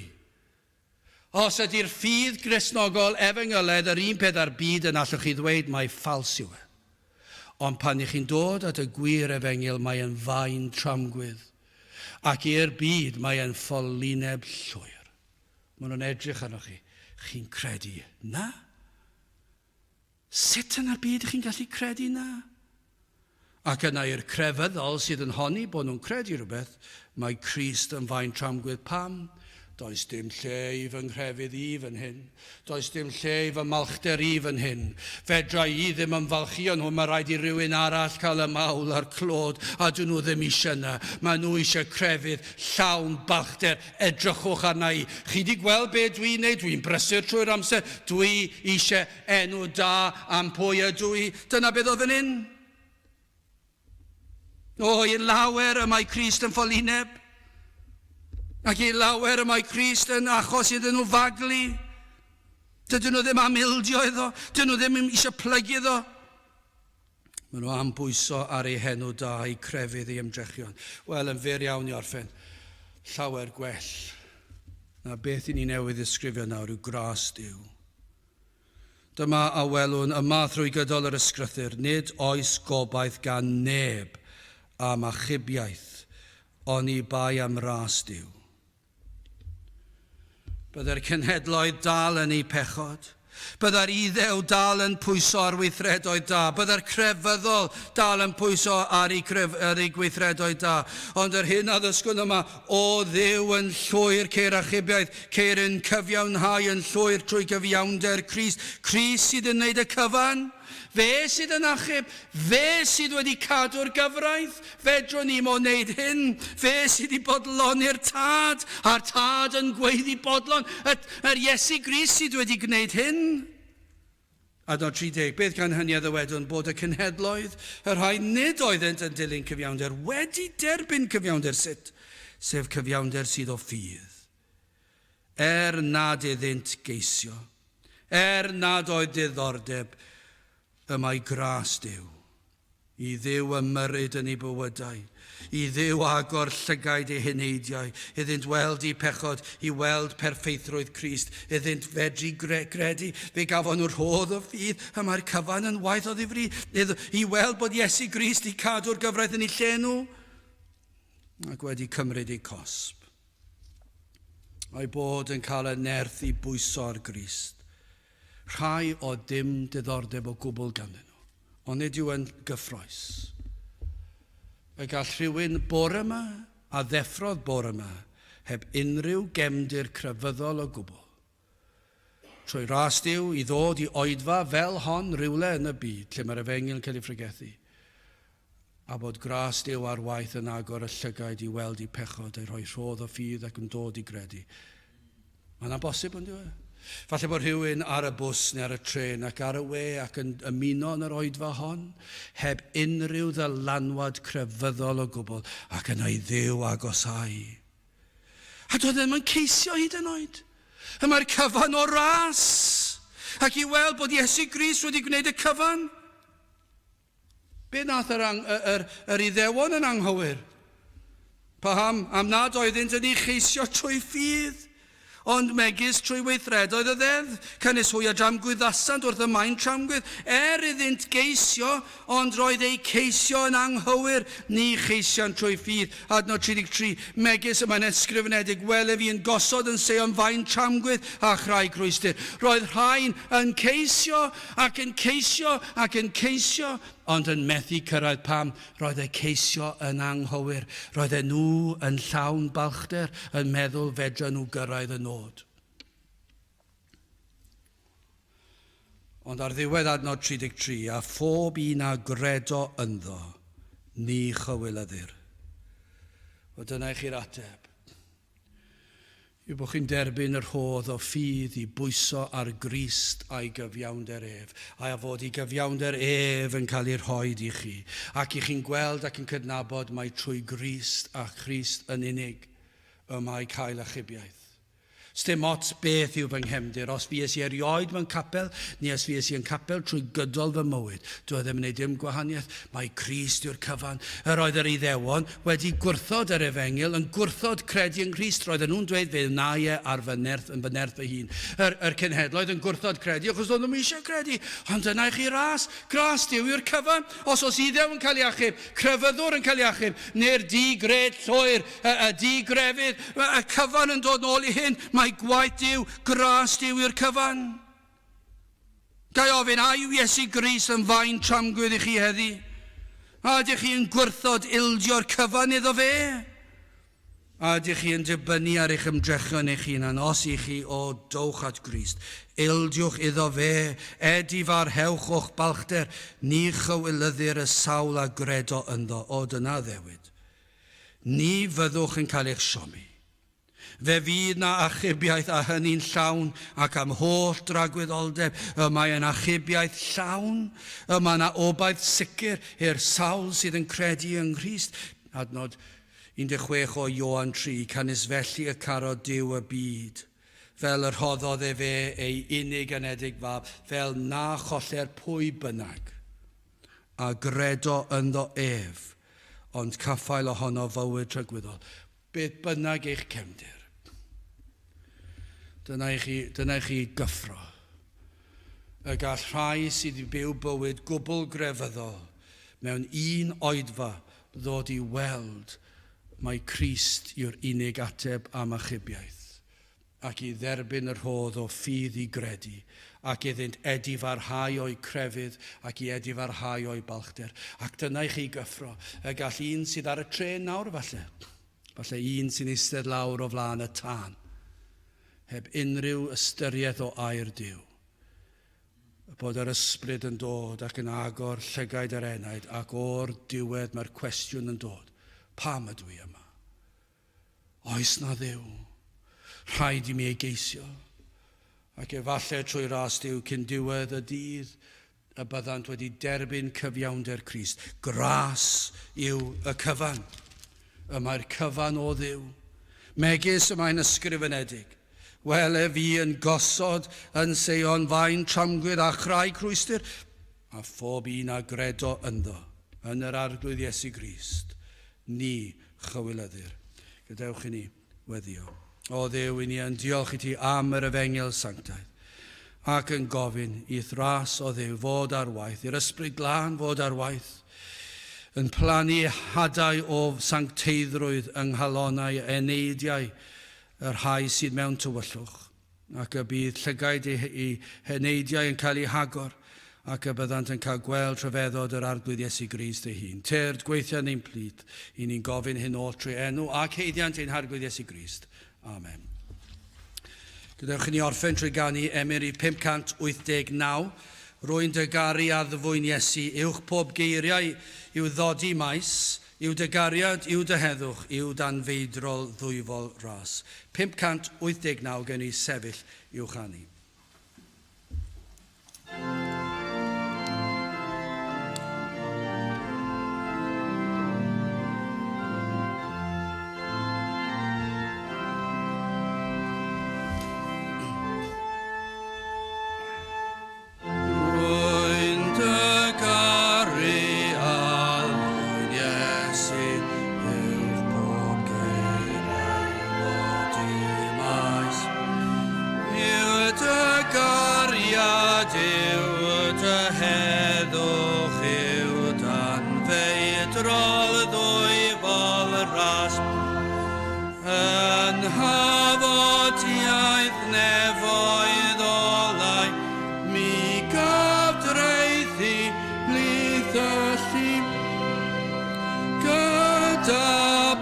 Os ydy'r ffydd Gristnogol efengyledd yr un peth â'r byd, yna allwch chi ddweud mai ffals yw e. Ond pan y'ch chi'n dod at y gwir efengyl mae e'n faen tramgwydd, ac i'r byd mae e'n ffolineb llwyr. Maen nhw'n edrych arnoch chi, chi'n credu 'na? Sut yn y byd chi'n gallu credu 'na? Ac yna i'r crefyddol sydd yn honni bod nhw'n credu rhywbeth, mae Crist yn faen tramgwydd. Pam? Does dim lle i fy nghrefydd i fan hyn. Does dim lle i fy malchder i fan hyn. Fedra i ddim ymfalchïo nhw, mae rhaid i rywun arall cael y mawl a'r clod, a dyn nhw ddim eisiau 'na. Maen nhw eisiau crefydd llawn balchder. Edrychwch arna i. Chi 'di gweld be dwi'n neud? Dwi'n brysur trwy'r amser. Dwi eisiau enw da am pwy ydw i. Dyna beth oedd fan hyn. O, i lawer y mae Crist yn ffolineb, ac i lawer y mae Crist yn achos iddyn nhw faglu. Dydyn nhw ddim am ildio iddo, dydyn nhw ddim eisiau plygu iddo. Maen nhw am bwyso ar ei henw da, ei crefydd, ei ymdrechion. Wel, yn fyr iawn i orffen, llawer gwell na beth i ni newydd ddisgrifio nawr yw gras Duw. Dyma a welwn yma thrwy gydol yr Ysgrythur, nid oes gobaith gan neb am achubiaeth oni bai am ras Duw. Byddai'r cenhedloedd dal yn eu pechod. Byddai'r Iddew dal yn pwyso ar weithredoedd da. Byddai'r crefyddol dal yn pwyso ar eu, cref, ar eu gweithredoedd da. Ond yr hyn a ddysgwn yma, O Dduw, yn llwyr ceir achubiaeth, ceir ein cyfiawnhau yn llwyr trwy gyfiawnder Crist. Crist sydd yn wneud y cyfan. Fe sydd yn achub. Fe sydd wedi cadw'r gyfraith. Fedrwn ni mo wneud hyn. Fe sydd wedi bodloni'r Tad, a'r Tad yn gweiddi bodlon. Yr Iesu Grist sydd wedi gwneud hyn. Adnod 30, Beth gan hynny a ddywedwn bod y cenhedloedd, y rhai nid oeddent yn dilyn cyfiawnder, wedi derbyn cyfiawnder sut? Sef cyfiawnder sydd o ffydd. Er nad iddynt geisio, er nad oedd diddordeb, y mae gras Duw. I Dduw ymyrryd yn eu bywydau, i Dduw agor llygaid eu heneidiau, iddynt weld eu pechod, i weld perffeithrwydd Crist, iddynt fedru gredu. Fe gafon nhw rhodd o ffydd, y mae'r cyfan yn waith o ddifri, i weld bod Iesu Grist 'di cadw'r gyfraith yn eu lle nhw, ac wedi cymryd eu cosb. A'u bod yn cael y nerth i bwyso ar Grist. Rhai oedd dim diddordeb o gwbl ganddyn nhw, ond nid yw yn gyffrous. Y gall rhywun bore yma a ddeffrodd bore yma heb unrhyw gefndir crefyddol o gwbl, trwy ras Duw i ddod i oedfa fel hon rywle yn y byd lle mae'r efengyl yn cael ei phregethu, a bod gras Duw ar waith yn agor y llygaid i weld eu pechod, eu rhoi rhodd o ffydd ac yn dod i gredu. Mae'n amhosib, ond yw e? Falle bod rhywun ar y bws neu ar y trên ac ar y we ac yn ymuno yn yr oedfa hon, heb unrhyw ddylanwad crefyddol o gwbl, ac yna i Dduw agosáu. A doedd ddim yn ceisio hyd yn oed. Y mae'r cyfan o ras, ac i weld bod Iesu Grist wedi gwneud y cyfan. Be wnaeth yr, ang, yr, yr Iddewon yn anghywir? Paham? Am nad oeddynt yn ei cheisio trwy ffydd. Ond megis trwy weithredoedd y ddeddf, canys hwy a dramgwyddasant wrth y maen tramgwydd, er iddynt geisio, ond roedd eu ceisio yn anghywir, ni cheisiant trwy ffydd. Adnod 33, megis y mae'n ysgrifenedig, wele fi yn gosod yn Seion faen tramgwydd a chraig rwystr. Roedd rhain yn ceisio ac yn ceisio ac yn ceisio, ond yn methu cyrraedd. Pam? Roedd eu ceisio yn anghywir. Roedden nhw yn llawn balchder, yn meddwl fedra nhw gyrraedd y nod. Ond ar ddiwedd adnod 33, a phob un a gredo ynddo, ni chywilyddir. Wel, dyna i chi'r ateb. Yw bod chi'n derbyn y rhodd o ffydd i bwyso ar Grist a'i gyfiawnder ef, a fod ei gyfiawnder ef yn cael ei rhoid i chi, ac i chi'n gweld ac yn cydnabod mai trwy Grist a Christ yn unig y mae cael achubiaeth. Sdim ots beth yw fy nghefndir, os fues i erioed mewn capel, neu os fues i yn capel trwy gydol fy mywyd, dyw e ddim yn gwneud dim gwahaniaeth, mai Crist yw'r cyfan. Yr oedd yr Iddewon wedi gwrthod yr efengyl, yn gwrthod credu yng Nghrist. Roedden nhw'n dweud, fe wna i e ar fy nerth, yn fy nerth fy hun. Yr cenhedloedd yn gwrthod credu, achos doedden nhw'm eisiau credu. Ond dyna i chi ras. Gras Duw yw'r cyfan. Os oes Iddew yn cael ei achub, crefyddwr yn cael ei achub, neu'r di-gred llwyr, y di-grefydd, y cyfan yn dod nôl i hyn, mae gwaith Duw, gras Duw yw'r cyfan. Ga i ofyn, a yw Iesu Grist yn faen tramgwydd i chi heddi? A ydych chi yn gwrthod ildio'r cyfan iddo fe? A ydych chi yn dibynnu ar eich ymdrechion eich hunan? Os i chi, o, dowch at Grist. Ildiwch iddo fe, edifarhewch o'ch balchder, ni chywilyddir y sawl a gredo ynddo. O, dyna addewid. Ni fyddwch yn cael eich siomi. Fe fydd 'na achubiaeth, a hynny'n llawn, ac am holl dragwyddoldeb. Y mae yn achubiaeth llawn. Y mae 'na obaith sicr i'r sawl sydd yn credu yng Nghrist. Adnod 16 o Ioan 3, Canys felly y carodd Duw y byd, fel y rhoddodd efe ei unig anedig fab, fel na choller pwy bynnag a gredo ynddo ef, ond caffael ohono fywyd tragwyddol. Beth bynnag eich cefndir. Dyna i chi, dyna i chi gyffro. Y gall rhai sydd wedi byw bywyd gwbl grefyddol mewn un oedfa ddod i weld mai Crist yw'r unig ateb am achubiaeth, ac i dderbyn y rhodd o ffydd i gredu, ac iddynt edifarhau o'u crefydd ac i edifarhau o'u balchder. Ac dyna i chi gyffro, y gall un sydd ar y trên nawr falle, falle un sy'n eistedd lawr o flaen y tân, heb unrhyw ystyriaeth o air Duw, bod yr ysbryd yn dod ac yn agor llygaid yr enaid, ac o'r diwedd mae'r cwestiwn yn dod, pam ydw i yma? Oes na Dduw? Rhaid i mi ei geisio. Ac efallai trwy ras Duw cyn diwedd y dydd y byddant wedi derbyn cyfiawnder Crist. Gras yw y cyfan. Y mae'r cyfan o Dduw. Megis y mae'n ysgrifenedig. Wele fi yn gosod yn Seion faen tramgwydd a chraig rhwystr, a phob un a gredo ynddo, yn yr Arglwydd Iesu Grist, ni chywilyddir. Gadewch i ni weddio. O Dduw, i ni yn diolch i ti am yr efengyl sanctaidd, ac yn gofyn i'th ras, o Dduw, fod ar waith, i'r Ysbryd Glân fod ar waith, yn plannu hadau o sancteiddrwydd yng nghalonnau eneidiau y rhai sydd mewn tywyllwch, ac y bydd llygaid eu heneidiau yn cael eu hagor, ac y byddant yn cael gweld rhyfeddod yr Arglwydd Iesu Grist ei hun. Tyrd, gweithia yn ein plith, i ni'n gofyn hyn oll trwy enw ac haeddiant ein Harglwydd Iesu Grist. Amen. Gadewch i ni orffen trwy ganu emyn rhif 589. Rwy'n dy garu addfwyn Iesu, uwch pob geiriau i'w ddodi maes, Yw dy gariad, yw dy heddwch, yw d'anfeidrol ddwyfol ras. 589 gen i sefyll i'w chanu. Rwy'n dy garu addfwyn Iesu, uwch pob geiriau o dy maes. feistrol ddwyfol ras. Yn hafotiaeth nefoedd olau, mi gaf draethu blith y llu. Gyda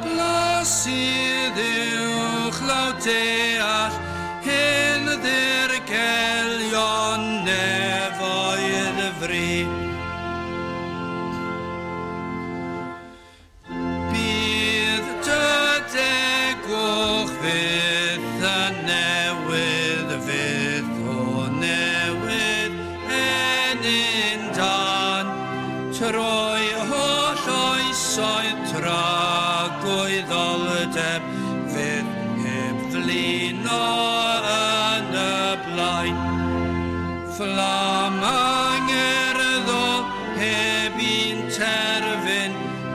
blasydd uwchlaw deall, hyn ddirgelion nefoedd fri. Bydd dy degwch fyth yn newydd, fyth o newydd ennyn dan, trwy holl oesoedd tragwyddoldeb, fydd heb flino yn y blaen. Fflam angerddol heb un terfyn,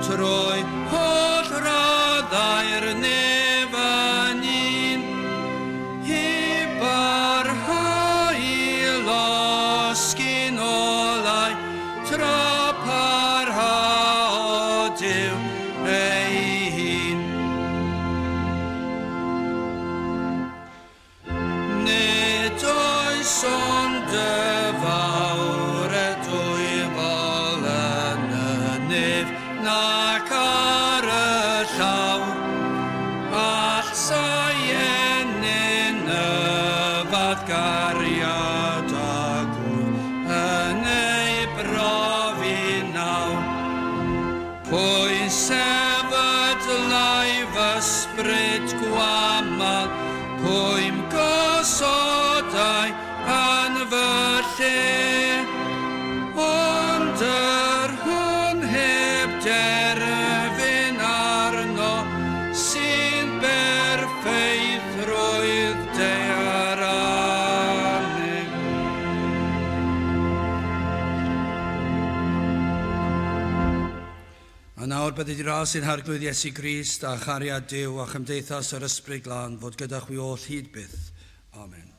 trwy holl raddau'r nef yn un. Hi barhau i losgi'n olau, tra parhao Duw ei hun. Nid oes ond y fawr y dwyfol yn y nef nac ar y llawr. Allsai ennyn y fath gariad a gŵr yn ei brofi nawr. Pwy sefydlai fy ysbryd gwamal, pwy'm gosodai yn fy lle. Ond yr hwn heb derfyn arno, sy'n berffeithrwydd daearanu. A nawr bydded i ras ein Harglwydd Iesu Grist a chariad Duw a chymdeithas yr Ysbryd Glân fod gyda chwi oll hyd byth. Amen.